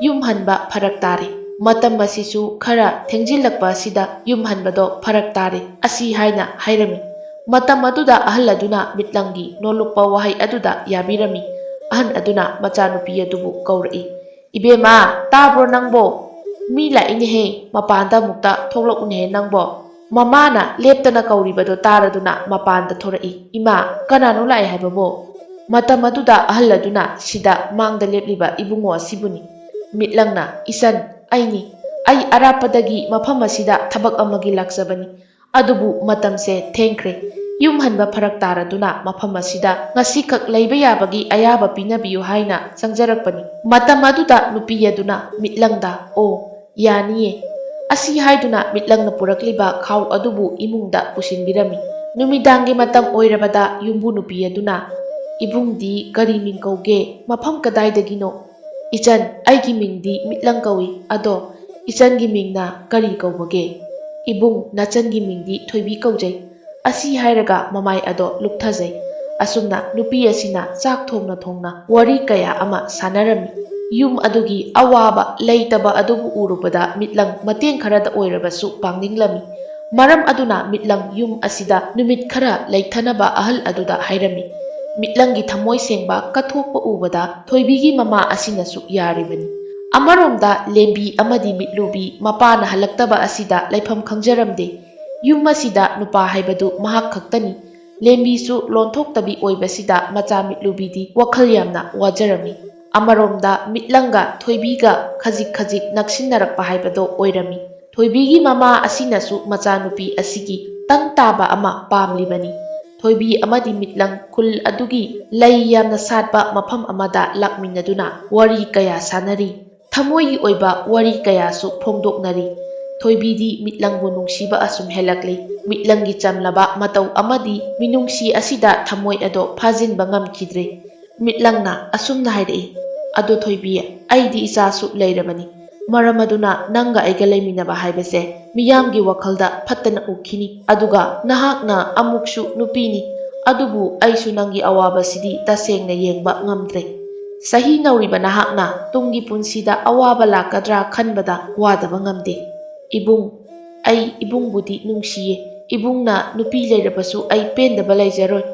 ꯌꯨꯝ ꯍꯟꯕ ꯐꯔꯛ ꯇꯥꯔꯦ꯫ ꯃꯇꯝ ꯑꯁꯤꯁꯨ ꯈꯔ ꯊꯦꯡꯖꯤꯜꯂꯛꯄ ꯑꯁꯤꯗ ꯌꯨꯝ ꯍꯟꯕꯗꯣ ꯐꯔꯛ ꯇꯥꯔꯦ"꯫ ꯑꯁꯤ ꯍꯥꯏꯅ ꯍꯥꯏꯔꯝꯃꯤ꯫ ꯃꯇꯝ ꯑꯗꯨꯗ ꯑꯍꯜ ꯑꯗꯨꯅ ꯃꯤꯠꯂꯪꯒꯤ ꯅꯣꯜꯂꯨꯛꯄ ꯋꯥꯍꯩ ꯑꯗꯨꯗ ꯌꯥꯕꯤꯔꯝꯃꯤ꯫ ꯑꯍꯟ ꯑꯗꯨꯅ ꯃꯆꯥꯅꯨꯄꯤ ꯑꯗꯨꯕꯨ ꯀꯧꯔꯛꯏ꯫ "ꯏꯕꯦꯝꯃ, ꯇꯥꯕ꯭ꯔꯣ ꯅꯪꯕꯣ? ꯃꯤ ꯂꯥꯛꯏꯅꯦꯍꯦ, ꯃꯄꯥꯟꯗ ꯑꯃꯨꯛꯇ ꯊꯣꯛꯂꯛꯎꯅꯦꯍꯦ ꯅꯪꯕꯣ"꯫ ꯃꯃꯥꯅ ꯂꯦꯞꯇꯅ ꯀꯧꯔꯤꯕꯗꯣ ꯇꯥꯔꯗꯨꯅ ꯃꯄꯥꯟꯗ ꯊꯣꯔꯛꯏ꯫ "ꯏꯃꯥ, ꯀꯅꯥꯅꯣ ꯂꯥꯛꯑꯦ ꯍꯥꯏꯕꯕꯣ?" ꯃꯇꯝ ꯑꯗꯨꯗ ꯑꯍꯜ ꯑꯗꯨꯅ, "ꯁꯤꯗ ꯃꯥꯡꯗ ꯂꯦꯞꯂꯤꯕ ꯏꯕꯨꯡꯉꯣ ꯑꯁꯤꯕꯨꯅꯤ"꯫ ꯃꯤꯠꯂꯪꯅ, "ꯏꯆꯟ, ꯑꯩꯅꯤ꯫ ꯑꯩ ꯑꯔꯥꯞꯄꯗꯒꯤ ꯃꯐꯝ ꯑꯁꯤꯗ ꯊꯕꯛ ꯑꯃꯒꯤ ꯂꯥꯛꯆꯕꯅꯤ꯫ ꯑꯗꯨꯕꯨ ꯃꯇꯝꯁꯦ ꯊꯦꯡꯈ꯭ꯔꯦ꯫ ꯌꯨꯝ ꯍꯟꯕ ꯐꯔꯛ ꯇꯥꯔꯗꯨꯅ ꯃꯐꯝ ꯑꯁꯤꯗ ꯉꯁꯤꯈꯛ ꯂꯩꯕ ꯌꯥꯕꯒꯤ ꯑꯌꯥꯕ ꯄꯤꯅꯕꯤꯌꯨ ꯍꯥꯏꯅ ꯆꯪꯖꯔꯛꯄꯅꯤ"꯫ ꯃꯇꯝ ꯑꯗꯨꯗ ꯅꯨꯄꯤ ꯑꯗꯨꯅ ꯃꯤꯠꯂꯪꯗ, "ꯑꯣ, ꯌꯥꯅꯤꯌꯦ"꯫ ꯑꯁꯤ ꯍꯥꯏꯗꯨꯅ ꯃꯤꯠꯂꯪꯅ ꯄꯨꯔꯛꯂꯤꯕ ꯈꯥꯎ ꯑꯗꯨꯕꯨ ꯏꯃꯨꯡꯗ ꯄꯨꯁꯤꯟꯕꯤꯔꯝꯃꯤ꯫ ꯅꯨꯃꯤꯗꯥꯡꯒꯤ ꯃꯇꯝ ꯑꯣꯏꯔꯕꯗ ꯌꯨꯝꯕꯨ ꯅꯨꯄꯤ ꯑꯗꯨꯅ, "ꯏꯕꯨꯡꯗꯤ ꯀꯔꯤ ꯃꯤꯡ ꯀꯧꯒꯦ? ꯃꯐꯝ ꯀꯗꯥꯏꯗꯒꯤꯅꯣ?" "ꯏꯆꯟ, ꯑꯩꯒꯤ ꯃꯤꯡꯗꯤ ꯃꯤꯠꯂꯪ ꯀꯧꯏ꯫ ꯑꯗꯣ ꯏꯆꯟꯒꯤ ꯃꯤꯡꯅ ꯀꯔꯤ ꯀꯧꯕꯒꯦ?" "ꯏꯕꯨꯡ, ꯅꯆꯟꯒꯤ ꯃꯤꯡꯗꯤ ꯊꯣꯏꯕꯤ ꯀꯧꯖꯩ"꯫ ꯑꯁꯤ ꯍꯥꯏꯔꯒ ꯃꯃꯥꯏ ꯑꯗꯣ ꯂꯨꯞꯊꯖꯩ꯫ ꯑꯁꯨꯝꯅ ꯅꯨꯄꯤ ꯑꯁꯤꯅ ꯆꯥꯛ ꯊꯣꯡꯅ ꯊꯣꯡꯅ ꯋꯥꯔꯤ ꯀꯌꯥ ꯑꯃ ꯁꯥꯟꯅꯔꯝꯃꯤ꯫ ꯌꯨꯝ ꯑꯗꯨꯒꯤ ꯑꯋꯥꯕ ꯂꯩꯇꯕ ꯑꯗꯨꯕꯨ ꯎꯔꯨꯕꯗ ꯃꯤꯠꯂꯪ ꯃꯇꯦꯡ ꯈꯔꯗ ꯑꯣꯏꯔꯕꯁꯨ ꯄꯥꯡꯅꯤꯡꯂꯝꯃꯤ꯫ ꯃꯔꯝ ꯑꯗꯨꯅ ꯃꯤꯠꯂꯪ ꯌꯨꯝ ꯑꯁꯤꯗ ꯅꯨꯃꯤꯠ ꯈꯔ ꯂꯩꯊꯅꯕ ꯑꯍꯜ ꯑꯗꯨꯗ ꯍꯥꯏꯔꯝꯃꯤ꯫ ꯃꯤꯠꯂꯪꯒꯤ ꯊꯃꯣꯏ ꯁꯦꯡꯕ ꯀꯠꯊꯣꯛꯄ ꯎꯕꯗ ꯊꯣꯏꯕꯤꯒꯤ ꯃꯃꯥ ꯑꯁꯤꯅꯁꯨ ꯌꯥꯔꯤꯕꯅꯤ꯫ ꯑꯃꯔꯣꯝꯗ ꯂꯦꯝꯕꯤ ꯑꯃꯗꯤ ꯃꯤꯠꯂꯨꯕꯤ ꯃꯄꯥꯅ ꯍꯜꯂꯛꯇꯕ ꯑꯁꯤꯗ ꯂꯩꯐꯝ ꯈꯪꯖꯔꯝꯗꯦ꯫ ꯌꯨꯝ ꯑꯁꯤꯗ ꯅꯨꯄꯥ ꯍꯥꯏꯕꯗꯨ ꯃꯍꯥꯛ ꯈꯛꯇꯅꯤ꯫ ꯂꯦꯝꯕꯤꯁꯨ ꯂꯣꯟꯊꯣꯛꯇꯕꯤ ꯑꯣꯏꯕꯁꯤꯗ ꯃꯆꯥ ꯃꯤꯠꯂꯨꯕꯤꯗꯤ ꯋꯥꯈꯜ ꯌꯥꯝꯅ ꯋꯥꯖꯔꯝꯃꯤ꯫ ꯑꯃꯔꯣꯝꯗ ꯃꯤꯠꯂꯪꯒ ꯊꯣꯏꯕꯤꯒ ꯈꯖꯤꯛ ꯈꯖꯤꯛ ꯅꯛꯁꯤꯟꯅꯔꯛꯄ ꯍꯥꯏꯕꯗꯣ ꯑꯣꯏꯔꯝꯃꯤ꯫ ꯊꯣꯏꯕꯤꯒꯤ ꯃꯃꯥ ꯑꯁꯤꯅꯁꯨ ꯃꯆꯥꯅꯨꯄꯤ ꯑꯁꯤꯒꯤ ꯇꯪ ꯇꯥꯕ ꯑꯃ ꯄꯥꯝꯂꯤꯕꯅꯤ꯫ ꯊꯣꯏꯕꯤ ꯑꯃꯗꯤ ꯃꯤꯠꯂꯪ ꯈꯨꯜ ꯑꯗꯨꯒꯤ ꯂꯩ ꯌꯥꯝꯅ ꯁꯥꯠꯄ ꯃꯐꯝ ꯑꯃꯗ ꯂꯥꯛꯃꯤꯟꯅꯗꯨꯅ ꯋꯥꯔꯤ ꯀꯌꯥ ꯁꯥꯟꯅꯔꯤ꯫ ꯊꯃꯣꯏꯒꯤ ꯑꯣꯏꯕ ꯋꯥꯔꯤ ꯀꯌꯥꯁꯨ ꯐꯣꯡꯗꯣꯛꯅꯔꯤ꯫ ꯊꯣꯏꯕꯤꯗꯤ ꯃꯤꯠꯂꯪꯕꯨ ꯅꯨꯡꯁꯤꯕ ꯑꯁꯨꯝ ꯍꯦꯜꯂꯛꯂꯤ꯫ ꯃꯤꯠꯂꯪꯒꯤ ꯆꯝꯂꯕ ꯃꯇꯧ ꯑꯃꯗꯤ ꯃꯤꯅꯨꯡꯁꯤ ꯑꯁꯤꯗ ꯊꯃꯣꯏ ꯑꯗꯣ ꯐꯥꯖꯤꯟꯕ ꯉꯝꯈꯤꯗ꯭ꯔꯦ꯫ ꯃꯤꯠꯂꯪꯅ ꯑꯁꯨꯝꯅ ꯍꯥꯏꯔꯛꯏ, "ꯑꯗꯣ ꯊꯣꯏꯕꯤ, ꯑꯩꯗꯤ ꯏꯆꯥꯁꯨ ꯂꯩꯔꯕꯅꯤ꯫ ꯃꯔꯝ ꯑꯗꯨꯅ ꯅꯪꯒ ꯑꯩꯒ ꯂꯩꯃꯤꯟꯅꯕ ꯍꯥꯏꯕꯁꯦ ꯃꯤꯌꯥꯝꯒꯤ ꯋꯥꯈꯜꯗ ꯐꯠꯇꯅ ꯎꯈꯤꯅꯤ꯫ ꯑꯗꯨꯒ ꯅꯍꯥꯛꯅ ꯑꯃꯨꯛꯁꯨ ꯅꯨꯄꯤꯅꯤ꯫ ꯑꯗꯨꯕꯨ ꯑꯩꯁꯨ ꯅꯪꯒꯤ ꯑꯋꯥꯕꯁꯤꯗꯤ ꯇꯁꯦꯡꯅ ꯌꯦꯡꯕ ꯉꯝꯗ꯭ꯔꯦ꯫ ꯆꯍꯤ ꯅꯧꯔꯤꯕ ꯅꯍꯥꯛꯅ ꯇꯨꯡꯒꯤ ꯄꯨꯟꯁꯤꯗ ꯑꯋꯥꯕ ꯂꯥꯛꯀꯗ꯭ꯔꯥ ꯈꯟꯕꯗ ꯋꯥꯗꯕ ꯉꯝꯗꯦ꯫ ꯏꯕꯨꯡ, ꯑꯩ ꯏꯕꯨꯡꯕꯨꯗꯤ ꯅꯨꯡꯁꯤꯌꯦ꯫ ꯏꯕꯨꯡꯅ ꯅꯨꯄꯤ ꯂꯩꯔꯕꯁꯨ ꯑꯩ ꯄꯦꯟꯗꯕ ꯂꯩꯖꯔꯣꯏ꯫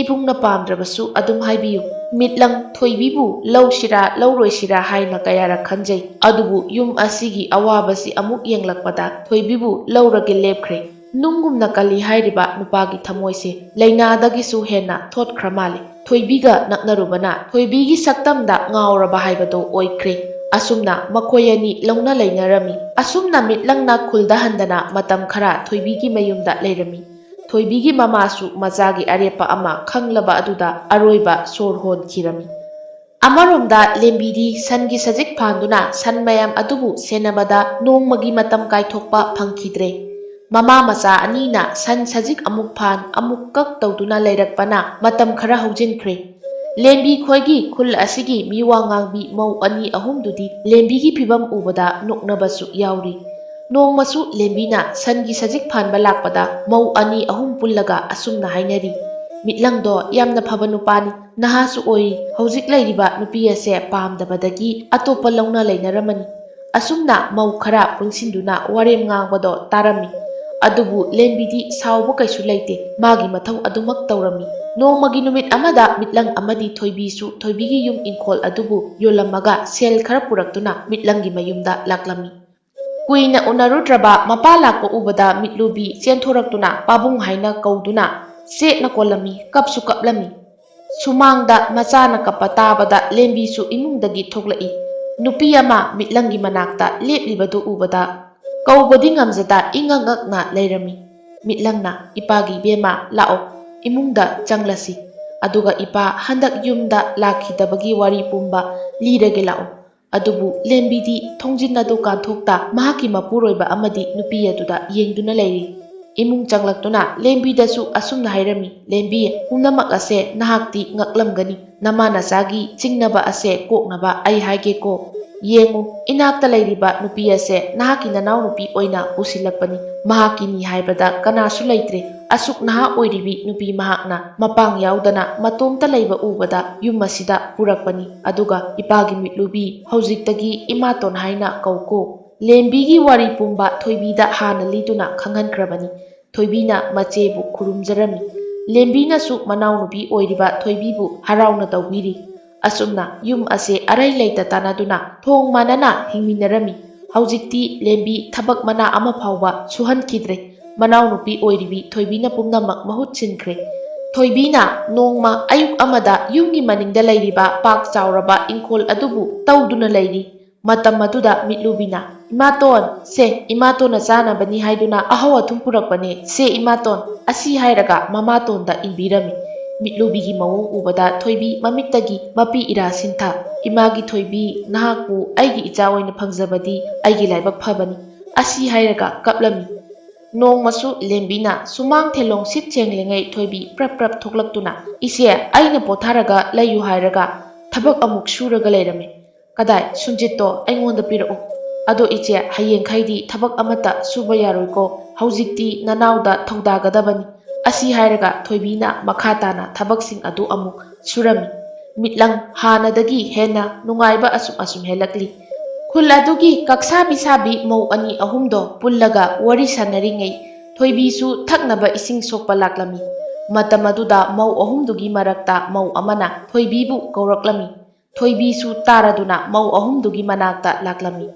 ꯏꯕꯨꯡꯅ ꯄꯥꯝꯗ꯭ꯔꯕꯁꯨ ꯑꯗꯨꯝ ꯍꯥꯏꯕꯤꯌꯨ꯫" ꯃꯤꯠꯂꯪ ꯊꯣꯏꯕꯤꯕꯨ ꯂꯧꯁꯤꯔꯥ ꯂꯧꯔꯣꯏꯁꯤꯔꯥ ꯍꯥꯏꯅ ꯀꯌꯥꯔꯛ ꯈꯟꯖꯩ꯫ ꯑꯗꯨꯕꯨ ꯌꯨꯝ ꯑꯁꯤꯒꯤ ꯑꯋꯥꯕꯁꯤ ꯑꯃꯨꯛ ꯌꯦꯡꯂꯛꯄꯗ ꯊꯣꯏꯕꯤꯕꯨ ꯂꯧꯔꯒꯦ ꯂꯦꯞꯈ꯭ꯔꯦ꯫ ꯅꯨꯡꯒꯨꯝꯅ ꯀꯜꯂꯤ ꯍꯥꯏꯔꯤꯕ ꯅꯨꯄꯥꯒꯤ ꯊꯃꯣꯏꯁꯦ ꯂꯥꯏꯅꯥꯗꯒꯤꯁꯨ ꯍꯦꯟꯅ ꯊꯣꯠꯈ꯭ꯔ ꯃꯥꯜꯂꯦ꯫ ꯊꯣꯏꯕꯤꯒ ꯅꯛꯅꯔꯨꯕꯅ ꯊꯣꯏꯕꯤꯒꯤ ꯁꯛꯇꯝꯗ ꯉꯥꯎꯔꯕ ꯍꯥꯏꯕꯗꯣ ꯑꯣꯏꯈ꯭ꯔꯦ꯫ ꯑꯁꯨꯝꯅ ꯃꯈꯣꯏ ꯑꯅꯤ ꯂꯧꯅ ꯂꯩꯅꯔꯝꯃꯤ꯫ ꯑꯁꯨꯝꯅ ꯃꯤꯠꯂꯪꯅ ꯈꯨꯜꯗ ꯍꯟꯗꯅ ꯃꯇꯝ ꯈꯔ ꯊꯣꯏꯕꯤꯒꯤ ꯃꯌꯨꯝꯗ ꯂꯩꯔꯝꯃꯤ꯫ ꯊꯣꯏꯕꯤꯒꯤ ꯃꯃꯥꯁꯨ ꯃꯆꯥꯒꯤ ꯑꯔꯦꯞꯄ ꯑꯃ ꯈꯪꯂꯕ ꯑꯗꯨꯗ ꯑꯔꯣꯏꯕ ꯁꯣꯔ ꯍꯣꯟꯈꯤꯔꯝꯃꯤ꯫ ꯑꯃꯔꯣꯝꯗ ꯂꯦꯝꯕꯤꯗꯤ ꯁꯟꯒꯤ ꯁꯖꯤꯛ ꯐꯥꯟꯗꯨꯅ ꯁꯟ ꯃꯌꯥꯝ ꯑꯗꯨꯕꯨ ꯁꯦꯟꯅꯕꯗ ꯅꯣꯡꯃꯒꯤ ꯃꯇꯝ ꯀꯥꯏꯊꯣꯛꯄ ꯐꯪꯈꯤꯗ꯭ꯔꯦ꯫ ꯃꯃꯥ ꯃꯆꯥ ꯑꯅꯤꯅ ꯁꯟ ꯁꯖꯤꯛ ꯑꯃꯨꯛ ꯐꯥꯟ ꯑꯃꯨꯛ ꯀꯛ ꯇꯧꯗꯨꯅ ꯂꯩꯔꯛꯄꯅ ꯃꯇꯝ ꯈꯔ ꯍꯧꯖꯤꯟꯈ꯭ꯔꯦ꯫ ꯂꯦꯝꯕꯤ ꯈꯣꯏꯒꯤ ꯈꯨꯜ ꯑꯁꯤꯒꯤ ꯃꯤꯋꯥ ꯉꯥꯡꯕꯤ ꯃꯧ ꯑꯅꯤ ꯑꯍꯨꯝꯗꯨꯗꯤ ꯂꯦꯝꯕꯤꯒꯤ ꯐꯤꯚꯝ ꯎꯕꯗ ꯅꯣꯛꯅꯕꯁꯨ ꯌꯥꯎꯔꯤ꯫ ꯅꯣꯡꯃꯁꯨ ꯂꯦꯝꯕꯤꯅ ꯁꯟꯒꯤ ꯁꯖꯤꯛ ꯐꯥꯟꯕ ꯂꯥꯛꯄꯗ ꯃꯧ ꯑꯅꯤ ꯑꯍꯨꯝ ꯄꯨꯜꯂꯒ ꯑꯁꯨꯝꯅ ꯍꯥꯏꯅꯔꯤ, "ꯃꯤꯠꯂꯪꯗꯣ ꯌꯥꯝꯅ ꯐꯕ ꯅꯨꯄꯥꯅꯤ, ꯅꯍꯥꯁꯨ ꯑꯣꯏꯔꯤ, ꯍꯧꯖꯤꯛ ꯂꯩꯔꯤꯕ ꯅꯨꯄꯤ ꯑꯁꯦ ꯄꯥꯝꯗꯕꯗꯒꯤ ꯑꯇꯣꯞꯄ ꯂꯧꯅ ꯂꯩꯅꯔꯝꯃꯅꯤ꯫" ꯑꯁꯨꯝꯅ ꯃꯧ ꯈꯔ ꯄꯨꯟꯁꯤꯟꯗꯨꯅ ꯋꯥꯔꯦꯝ ꯉꯥꯡꯕꯗꯣ ꯇꯥꯔꯝꯃꯤ꯫ ꯑꯗꯨꯕꯨ ꯂꯦꯝꯕꯤꯗꯤ ꯁꯥꯎꯕ ꯀꯩꯁꯨ ꯂꯩꯇꯦ, ꯃꯥꯒꯤ ꯃꯊꯧ ꯑꯗꯨꯃꯛ ꯇꯧꯔꯝꯃꯤ꯫ ꯅꯣꯡꯃꯒꯤ ꯅꯨꯃꯤꯠ ꯑꯃꯗ ꯃꯤꯠꯂꯪ ꯑꯃꯗꯤ ꯊꯣꯏꯕꯤꯁꯨ ꯊꯣꯏꯕꯤꯒꯤ ꯌꯨꯝ ꯏꯪꯈꯣꯜ ꯑꯗꯨꯕꯨ ꯌꯣꯜꯂꯝꯃꯒ ꯁꯦꯜ ꯈꯔ ꯄꯨꯔꯛꯇꯨꯅ ꯃꯤꯠꯂꯪꯒꯤ ꯃꯌꯨꯝꯗ ꯂꯥꯛꯂꯝꯃꯤ꯫ ꯀꯨꯏꯅ ꯎꯅꯔꯨꯗ꯭ꯔꯕ ꯃꯄꯥ ꯂꯥꯛꯄ ꯎꯕꯗ ꯃꯤꯠꯂꯨꯕꯤ ꯆꯦꯟꯊꯣꯔꯛꯇꯨꯅ ꯄꯥꯕꯨꯡ ꯍꯥꯏꯅ ꯀꯧꯗꯨꯅ ꯆꯦꯠꯅ ꯀꯣꯜꯂꯝꯃꯤ, ꯀꯞꯁꯨ ꯀꯞꯂꯝꯃꯤ꯫ ꯁꯨꯃꯥꯡꯗ ꯃꯆꯥꯅ ꯀꯞꯄ ꯇꯥꯕꯗ ꯂꯦꯝꯕꯤꯁꯨ ꯏꯃꯨꯡꯗꯒꯤ ꯊꯣꯛꯂꯛꯏ꯫ ꯅꯨꯄꯤ ꯑꯃ ꯃꯤꯠꯂꯪꯒꯤ ꯃꯅꯥꯛꯇ ꯂꯦꯞꯂꯤꯕꯗꯨ ꯎꯕꯗ ꯀꯧꯕꯗꯤ ꯉꯝꯖꯗ ꯏꯉꯛ ꯉꯛꯅ ꯂꯩꯔꯝꯃꯤ꯫ ꯃꯤꯠꯂꯪꯅ, "ꯏꯄꯥꯒꯤ ꯏꯕꯦꯝꯃ, ꯂꯥꯛꯑꯣ, ꯏꯃꯨꯡꯗ ꯆꯪꯂꯁꯤ꯫ ꯑꯗꯨꯒ ꯏꯄꯥ ꯍꯟꯗꯛ ꯌꯨꯝꯗ ꯂꯥꯛꯈꯤꯗꯕꯒꯤ ꯋꯥꯔꯤ ꯄꯨꯝꯕ ꯂꯤꯔꯒꯦ, ꯂꯥꯛꯑꯣ꯫" ꯑꯗꯨꯕꯨ ꯂꯦꯝꯕꯤꯗꯤ ꯊꯣꯡꯖꯤꯟ ꯑꯗꯨ ꯀꯥꯟꯊꯣꯛꯇ ꯃꯍꯥꯛꯀꯤ ꯃꯄꯨꯔꯣꯏꯕ ꯑꯃꯗꯤ ꯅꯨꯄꯤ ꯑꯗꯨꯗ ꯌꯦꯡꯗꯨꯅ ꯂꯩꯔꯤ꯫ ꯏꯃꯨꯡ ꯆꯪꯂꯛꯇꯨꯅ ꯂꯦꯝꯕꯤꯗꯁꯨ ꯑꯁꯨꯝꯅ ꯍꯥꯏꯔꯝꯃꯤ, "ꯂꯦꯝꯕꯤ, ꯄꯨꯝꯅꯃꯛ ꯑꯁꯦ ꯅꯍꯥꯛꯇꯤ ꯉꯛꯂꯝꯒꯅꯤ꯫ ꯅꯃꯥ ꯅꯆꯥꯒꯤ ꯆꯤꯡꯅꯕ ꯑꯁꯦ ꯀꯣꯛꯅꯕ ꯑꯩ ꯍꯥꯏꯒꯦꯀꯣ꯫ ꯌꯦꯡꯉꯨ, ꯏꯅꯥꯛꯇ ꯂꯩꯔꯤꯕ ꯅꯨꯄꯤ ꯑꯁꯦ ꯅꯍꯥꯛꯀꯤ ꯅꯅꯥꯎꯅꯨꯄꯤ ꯑꯣꯏꯅ ꯄꯨꯁꯤꯜꯂꯛꯄꯅꯤ꯫ ꯃꯍꯥꯛꯀꯤꯅꯤ ꯍꯥꯏꯕꯗ ꯀꯅꯥꯁꯨ ꯂꯩꯇ꯭ꯔꯦ꯫ ꯑꯁꯨꯛ ꯅꯍꯥ ꯑꯣꯏꯔꯤꯕꯤ ꯅꯨꯄꯤ ꯃꯍꯥꯛꯅ ꯃꯄꯥꯡ ꯌꯥꯎꯗꯅ ꯃꯇꯣꯝꯇ ꯂꯩꯕ ꯎꯕꯗ ꯌꯨꯝ ꯑꯁꯤꯗ ꯄꯨꯔꯛꯄꯅꯤ꯫ ꯑꯗꯨꯒ ꯏꯄꯥꯒꯤ ꯃꯤꯠꯂꯨꯕꯤ, ꯍꯧꯖꯤꯛꯇꯒꯤ ꯏꯃꯥꯇꯣꯟ ꯍꯥꯏꯅ ꯀꯧꯀꯣ꯫" ꯂꯦꯝꯕꯤꯒꯤ ꯋꯥꯔꯤ ꯄꯨꯝꯕ ꯊꯣꯏꯕꯤꯗ ꯍꯥꯟꯅ ꯂꯤꯗꯨꯅ ꯈꯪꯍꯟꯈ꯭ꯔꯕꯅꯤ꯫ ꯊꯣꯏꯕꯤꯅ ꯃꯆꯦꯕꯨ ꯈꯨꯔꯨꯝꯖꯔꯝꯃꯤ꯫ ꯂꯦꯝꯕꯤꯅꯁꯨ ꯃꯅꯥꯎꯅꯨꯄꯤ ꯑꯣꯏꯔꯤꯕ ꯊꯣꯏꯕꯤꯕꯨ ꯍꯔꯥꯎꯅ ꯇꯧꯕꯤꯔꯤ꯫ ꯑꯁꯨꯝꯅ ꯌꯨꯝ ꯑꯁꯦ ꯑꯔꯩ ꯂꯩꯇ ꯇꯥꯟꯅꯗꯨꯅ ꯊꯣꯡ ꯃꯥꯟꯅꯅ ꯍꯤꯡꯃꯤꯟꯅꯔꯝꯃꯤ꯫ ꯍꯧꯖꯤꯛꯇꯤ ꯂꯦꯝꯕꯤ ꯊꯕꯛ ꯃꯅꯥ ꯑꯃ ꯐꯥꯎꯕ ꯁꯨꯍꯟꯈꯤꯗ꯭ꯔꯦ꯫ ꯃꯅꯥꯎꯅꯨꯄꯤ ꯑꯣꯏꯔꯤꯕꯤ ꯊꯣꯏꯕꯤꯅ ꯄꯨꯝꯅꯃꯛ ꯃꯍꯨꯠ ꯁꯤꯟꯈ꯭ꯔꯦ꯫ ꯊꯣꯏꯕꯤꯅ ꯅꯣꯡꯃ ꯑꯌꯨꯛ ꯑꯃꯗ ꯌꯨꯝꯒꯤ ꯃꯅꯤꯡꯗ ꯂꯩꯔꯤꯕ ꯄꯥꯛ ꯆꯥꯎꯔꯕ ꯏꯪꯈꯣꯜ ꯑꯗꯨꯕꯨ ꯇꯧꯗꯨꯅ ꯂꯩꯔꯤ꯫ ꯃꯇꯝ ꯑꯗꯨꯗ ꯃꯤꯠꯂꯨꯕꯤꯅ, "ꯏꯃꯥꯇꯣꯟ, ꯁꯦ, ꯏꯃꯥꯇꯣꯟꯅ ꯆꯥꯅꯕꯅꯤ ꯍꯥꯏꯗꯨꯅ ꯑꯍꯧ ꯑꯊꯨꯝ ꯄꯨꯔꯛꯄꯅꯦ, ꯁꯦ ꯏꯃꯥꯇꯣꯟ", ꯑꯁꯤ ꯍꯥꯏꯔꯒ ꯃꯃꯥꯇꯣꯟꯗ ꯏꯟꯕꯤꯔꯝꯃꯤ꯫ ꯃꯤꯠꯂꯨꯕꯤꯒꯤ ꯃꯑꯣꯡ ꯎꯕꯗ ꯊꯣꯏꯕꯤ ꯃꯃꯤꯠꯇꯒꯤ ꯃꯄꯤ ꯏꯔꯥ ꯁꯤꯟꯊ꯫ "ꯏꯃꯥꯒꯤ ꯊꯣꯏꯕꯤ, ꯅꯍꯥꯛꯄꯨ ꯑꯩꯒꯤ ꯏꯆꯥ ꯑꯣꯏꯅ ꯐꯪꯖꯕꯗꯤ ꯑꯩꯒꯤ ꯂꯥꯏꯕꯛ ꯐꯕꯅꯤ", ꯑꯁꯤ ꯍꯥꯏꯔꯒ ꯀꯞꯂꯝꯃꯤ꯫ ꯅꯣꯡꯃꯁꯨ ꯂꯦꯝꯕꯤꯅ ꯁꯨꯃꯥꯡ ꯊꯦꯂꯣꯡ ꯁꯤꯠ ꯁꯦꯡꯂꯤꯉꯩ ꯊꯣꯏꯕꯤ ꯄ꯭ꯔꯞ ꯄ꯭ꯔꯞ ꯊꯣꯛꯂꯛꯇꯨꯅ, "ꯏꯆꯦ, ꯑꯩꯅ ꯄꯣꯊꯥꯔꯒ ꯂꯩꯌꯨ ꯍꯥꯏꯔꯒ ꯊꯕꯛ ꯑꯃꯨꯛ ꯁꯨꯔꯒ ꯂꯩꯔꯝꯃꯤ꯫ ꯀꯗꯥꯏ, ꯁꯨꯝꯖꯤꯠꯇꯣ ꯑꯩꯉꯣꯟꯗ ꯄꯤꯔꯛꯎ, "ꯑꯗꯣ ꯏꯆꯦ, ꯍꯌꯦꯡꯈꯩꯗꯤ ꯊꯕꯛ ꯑꯃꯠꯇ ꯁꯨꯕ ꯌꯥꯔꯣꯏꯀꯣ꯫ ꯍꯧꯖꯤꯛꯇꯤ ꯅꯅꯥꯎꯗ ꯊꯧꯗꯥꯒꯗꯕꯅꯤ"꯫ ꯑꯁꯤ ꯍꯥꯏꯔꯒ ꯊꯣꯏꯕꯤꯅ ꯃꯈꯥ ꯇꯥꯅ ꯊꯕꯛꯁꯤꯡ ꯑꯗꯨ ꯑꯃꯨꯛ ꯁꯨꯔꯝꯃꯤ꯫ ꯃꯤꯠꯂꯪ ꯍꯥꯟꯅꯗꯒꯤ ꯍꯦꯟꯅ ꯅꯨꯡꯉꯥꯏꯕ ꯑꯁꯨꯝ ꯑꯁꯨꯝ ꯍꯦꯜꯂꯛꯂꯤ꯫ ꯈꯨꯜ ꯑꯗꯨꯒꯤ ꯀꯛꯁꯥ ꯃꯤꯁꯥꯕꯤ ꯃꯧ ꯑꯅꯤ ꯑꯍꯨꯝꯗꯣ ꯄꯨꯜꯂꯒ ꯋꯥꯔꯤ ꯁꯥꯟꯅꯔꯤꯉꯩ, ꯊꯣꯏꯕꯤꯁꯨ ꯊꯛꯅꯕ ꯏꯁꯤꯡ ꯁꯣꯛꯄ ꯂꯥꯛꯂꯝꯃꯤ꯫ ꯃꯇꯝ ꯑꯗꯨꯗ ꯃꯧ ꯑꯍꯨꯝꯗꯨꯒꯤ ꯃꯔꯛꯇ ꯃꯧ ꯑꯃꯅ ꯊꯣꯏꯕꯤꯕꯨ ꯀꯧꯔꯛꯂꯝꯃꯤ꯫ ꯊꯣꯏꯕꯤꯁꯨ ꯇꯥꯔꯗꯨꯅ ꯃꯧ ꯑꯍꯨꯝꯗꯨꯒꯤ ꯃꯅꯥꯛꯇ ꯂꯥꯛꯂꯝꯃꯤ꯫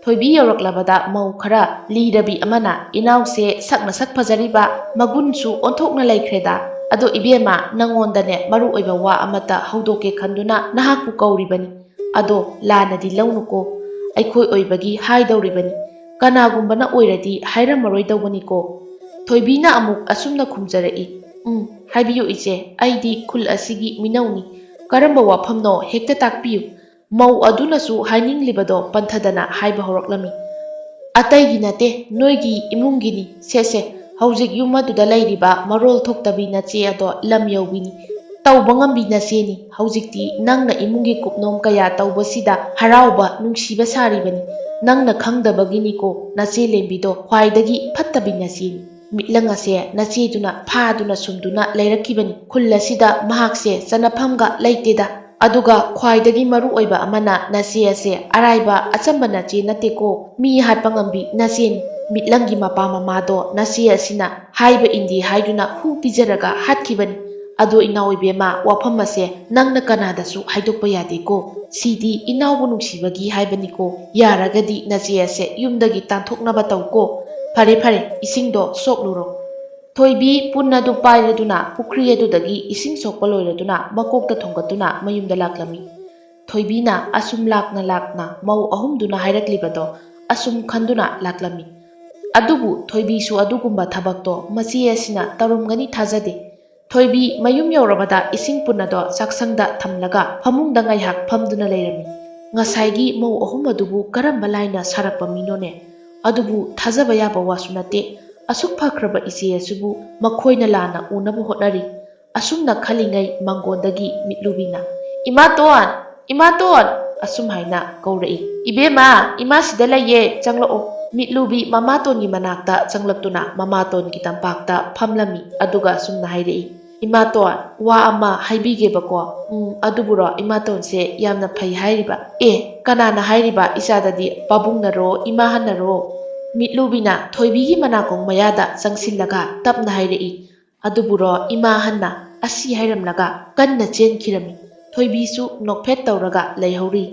ꯊꯣꯏꯕꯤ ꯌꯧꯔꯛꯂꯕꯗ ꯃꯧ ꯈꯔ ꯂꯤꯔꯕꯤ ꯑꯃꯅ, "ꯏꯅꯥꯎꯁꯦ ꯁꯛ ꯃꯁꯛ ꯐꯖꯔꯤꯕ, ꯃꯒꯨꯟꯁꯨ ꯑꯣꯟꯊꯣꯛꯅ ꯂꯩꯈ꯭ꯔꯦꯗ꯫ ꯑꯗꯣ ꯏꯕꯦꯝꯃ, ꯅꯪꯉꯣꯟꯗꯅꯦ ꯃꯔꯨ ꯑꯣꯏꯕ ꯋꯥ ꯑꯃꯇ ꯍꯧꯗꯣꯛꯀꯦ ꯈꯟꯗꯨꯅ ꯅꯍꯥꯛꯄꯨ ꯀꯧꯔꯤꯕꯅꯤ꯫ ꯑꯗꯣ ꯂꯥꯟꯅꯗꯤ ꯂꯧꯅꯨꯀꯣ, ꯑꯩꯈꯣꯏ ꯑꯣꯏꯕꯒꯤ ꯍꯥꯏꯗꯧꯔꯤꯕꯅꯤ꯫ ꯀꯅꯥꯒꯨꯝꯕꯅ ꯑꯣꯏꯔꯗꯤ ꯍꯥꯏꯔꯝꯃꯔꯣꯏꯗꯧꯕꯅꯤꯀꯣ"꯫ ꯊꯣꯏꯕꯤꯅ ꯑꯃꯨꯛ ꯑꯁꯨꯝꯅ ꯈꯨꯝꯖꯔꯛꯏ, "ꯎꯝ, ꯍꯥꯏꯕꯤꯌꯨ ꯏꯆꯦ, ꯑꯩꯗꯤ ꯈꯨꯜ ꯑꯁꯤꯒꯤ ꯃꯤꯅꯧꯅꯤ꯫ ꯀꯔꯝꯕ ꯋꯥꯐꯝꯅꯣ ꯍꯦꯛꯇ ꯇꯥꯛꯄꯤꯌꯨ"꯫ ꯃꯧ ꯑꯗꯨꯅꯁꯨ ꯍꯥꯏꯅꯤꯡꯂꯤꯕꯗꯣ ꯄꯟꯊꯗꯅ ꯍꯥꯏꯕ ꯍꯧꯔꯛꯂꯝꯃꯤ, "ꯑꯇꯩꯒꯤ ꯅꯠꯇꯦ, ꯅꯣꯏꯒꯤ ꯏꯃꯨꯡꯒꯤꯅꯤ꯫ ꯁꯦ ꯁꯦ, ꯍꯧꯖꯤꯛ ꯌꯨꯝ ꯑꯗꯨꯗ ꯂꯩꯔꯤꯕ ꯃꯔꯣꯜ ꯊꯣꯛꯇꯕꯤ ꯅꯆꯦ ꯑꯗꯣ ꯂꯝ ꯌꯧꯕꯤꯅꯤ, ꯇꯧꯕ ꯉꯝꯕꯤ ꯅꯆꯦꯅꯤ꯫ ꯍꯧꯖꯤꯛꯇꯤ ꯅꯪꯅ ꯏꯃꯨꯡꯒꯤ ꯀꯨꯞꯅꯣꯝ ꯀꯌꯥ ꯇꯧꯕꯁꯤꯗ ꯍꯔꯥꯎꯕ, ꯅꯨꯡꯁꯤꯕ ꯁꯥꯔꯤꯕꯅꯤ꯫ ꯅꯪꯅ ꯈꯪꯗꯕꯒꯤꯅꯤꯀꯣ, ꯅꯆꯦ ꯂꯦꯝꯕꯤꯗꯣ ꯈ꯭ꯋꯥꯏꯗꯒꯤ ꯐꯠꯇꯕꯤ ꯅꯆꯦꯅꯤ꯫ ꯃꯤꯠꯂꯪ ꯑꯁꯦ ꯅꯆꯦꯗꯨꯅ ꯐꯥꯗꯨꯅ ꯁꯨꯝꯗꯨꯅ ꯂꯩꯔꯛꯈꯤꯕꯅꯤ꯫ ꯈꯨꯜ ꯑꯁꯤꯗ ꯃꯍꯥꯛꯁꯦ ꯆꯟꯅꯐꯝꯒ ꯂꯩꯇꯦꯗ꯫ ꯑꯗꯨꯒ ꯈ꯭ꯋꯥꯏꯗꯒꯤ ꯃꯔꯨ ꯑꯣꯏꯕ ꯑꯃꯅ, ꯅꯆꯦ ꯑꯁꯦ ꯑꯔꯥꯏꯕ ꯑꯆꯝꯕ ꯅꯆꯦ ꯅꯠꯇꯦꯀꯣ, ꯃꯤ ꯍꯥꯠꯄ ꯉꯝꯕꯤ ꯅꯆꯦꯅꯤ꯫ ꯃꯤꯠꯂꯪꯒꯤ ꯃꯄꯥ ꯃꯃꯥꯗꯣ ꯅꯆꯦ ꯑꯁꯤꯅ ꯍꯥꯏꯕ ꯏꯟꯗꯦ ꯍꯥꯏꯗꯨꯅ ꯍꯨ ꯄꯤꯖꯔꯒ ꯍꯥꯠꯈꯤꯕꯅꯤ꯫ ꯑꯗꯣ ꯏꯅꯥꯎ ꯏꯕꯦꯝꯃ, ꯋꯥꯐꯝ ꯑꯁꯦ ꯅꯪꯅ ꯀꯅꯥꯗꯁꯨ ꯍꯥꯏꯗꯣꯛꯄ ꯌꯥꯗꯦꯀꯣ꯫ ꯁꯤꯗꯤ ꯏꯅꯥꯎꯕꯨ ꯅꯨꯡꯁꯤꯕꯒꯤ ꯍꯥꯏꯕꯅꯤꯀꯣ꯫ ꯌꯥꯔꯒꯗꯤ ꯅꯆꯦ ꯑꯁꯦ ꯌꯨꯝꯗꯒꯤ ꯇꯥꯟꯊꯣꯛꯅꯕ ꯇꯧꯀꯣ꯫ ꯐꯔꯦ ꯐꯔꯦ, ꯏꯁꯤꯡꯗꯣ ꯁꯣꯛꯂꯨꯔꯣ"꯫ ꯊꯣꯏꯕꯤ ꯄꯨꯟ ꯑꯗꯨ ꯄꯥꯏꯔꯗꯨꯅ ꯄꯨꯈ꯭ꯔꯤ ꯑꯗꯨꯗꯒꯤ ꯏꯁꯤꯡ ꯁꯣꯛꯄ ꯂꯣꯏꯔꯗꯨꯅ ꯃꯀꯣꯛꯇ ꯊꯣꯡꯒꯠꯇꯨꯅ ꯃꯌꯨꯝꯗ ꯂꯥꯛꯂꯝꯃꯤ꯫ ꯊꯣꯏꯕꯤꯅ ꯑꯁꯨꯝ ꯂꯥꯛꯅ ꯂꯥꯛꯅ ꯃꯧ ꯑꯍꯨꯝꯗꯨꯅ ꯍꯥꯏꯔꯛꯂꯤꯕꯗꯣ ꯑꯁꯨꯝ ꯈꯟꯗꯨꯅ ꯂꯥꯛꯂꯝꯃꯤ꯫ ꯑꯗꯨꯕꯨ ꯊꯣꯏꯕꯤꯁꯨ ꯑꯗꯨꯒꯨꯝꯕ ꯊꯕꯛꯇꯣ ꯃꯆꯦ ꯑꯁꯤꯅ ꯇꯧꯔꯝꯒꯅꯤ ꯊꯥꯖꯗꯦ꯫ ꯊꯣꯏꯕꯤ ꯃꯌꯨꯝ ꯌꯧꯔꯕꯗ ꯏꯁꯤꯡ ꯄꯨꯟ ꯑꯗꯣ ꯆꯥꯛꯁꯪꯗ ꯊꯝꯂꯒ ꯐꯃꯨꯡꯗ ꯉꯥꯏꯍꯥꯛ ꯐꯝꯗꯨꯅ ꯂꯩꯔꯝꯃꯤ꯫ ꯉꯁꯥꯏꯒꯤ ꯃꯧ ꯑꯍꯨꯝ ꯑꯗꯨꯕꯨ ꯀꯔꯝꯕ ꯂꯥꯏꯅ ꯁꯥꯔꯛꯄ ꯃꯤꯅꯣꯅꯦ? ꯑꯗꯨꯕꯨ ꯊꯥꯖꯕ ꯌꯥꯕ ꯋꯥꯁꯨ ꯅꯠꯇꯦ꯫ ꯑꯁꯨꯛ ꯐꯈ꯭ꯔꯕ ꯏꯆꯦ ꯑꯁꯤꯕꯨ ꯃꯈꯣꯏꯅ ꯂꯥꯟꯅ ꯎꯅꯕ ꯍꯣꯠꯅꯔꯤ꯫ ꯑꯁꯨꯝꯅ ꯈꯜꯂꯤꯉꯩ ꯃꯪꯒꯣꯟꯗꯒꯤ ꯃꯤꯠꯂꯨꯕꯤꯅ, "ꯏꯃꯥꯇꯣꯟ! ꯏꯃꯥꯇꯣꯟ!" ꯑꯁꯨꯝ ꯍꯥꯏꯅ ꯀꯧꯔꯛꯏ꯫ "ꯏꯕꯦꯝꯃ, ꯏꯃꯥ ꯁꯤꯗ ꯂꯩꯌꯦ, ꯆꯪꯂꯛꯑꯣ꯫" ꯃꯤꯠꯂꯨꯕꯤ ꯃꯃꯥꯇꯣꯟꯒꯤ ꯃꯅꯥꯛꯇ ꯆꯪꯂꯛꯇꯨꯅ ꯃꯃꯥꯇꯣꯟꯒꯤ ꯇꯝꯄꯥꯛꯇ ꯐꯝꯂꯝꯃꯤ꯫ ꯑꯗꯨꯒ ꯑꯁꯨꯝꯅ ꯍꯥꯏꯔꯛꯏ, "ꯏꯃꯥꯇꯣꯟ, ꯋꯥ ꯑꯃ ꯍꯥꯏꯕꯤꯒꯦꯕꯀꯣ꯫" "ꯎꯝ, ꯑꯗꯨꯕꯨꯔꯣ ꯏꯃꯥꯇꯣꯟꯁꯦ ꯌꯥꯝꯅ ꯐꯩ ꯍꯥꯏꯔꯤꯕ?" "ꯑꯦ, ꯀꯅꯥꯅ ꯍꯥꯏꯔꯤꯕ? ꯏꯆꯥꯗꯗꯤ ꯄꯥꯕꯨꯡꯅꯔꯣ, ꯏꯃꯥꯍꯟꯅꯔꯣ?" ꯃꯤꯠꯂꯨꯕꯤꯅ ꯊꯣꯏꯕꯤꯒꯤ ꯃꯅꯥꯀꯣꯡ ꯃꯌꯥꯗ ꯆꯪꯁꯤꯜꯂꯒ ꯇꯞꯅ ꯍꯥꯏꯔꯛꯏ꯫ ꯑꯗꯨꯕꯨꯔꯣ ꯏꯃꯥ ꯍꯟꯅ ꯑꯁꯤ ꯍꯥꯏꯔꯝꯂꯒ ꯀꯟꯅ ꯆꯦꯟꯈꯤꯔꯝꯃꯤ꯫ ꯊꯣꯏꯕꯤꯁꯨ ꯅꯣꯛꯐꯦꯠ ꯇꯧꯔꯒ ꯂꯩꯍꯧꯔꯤ꯫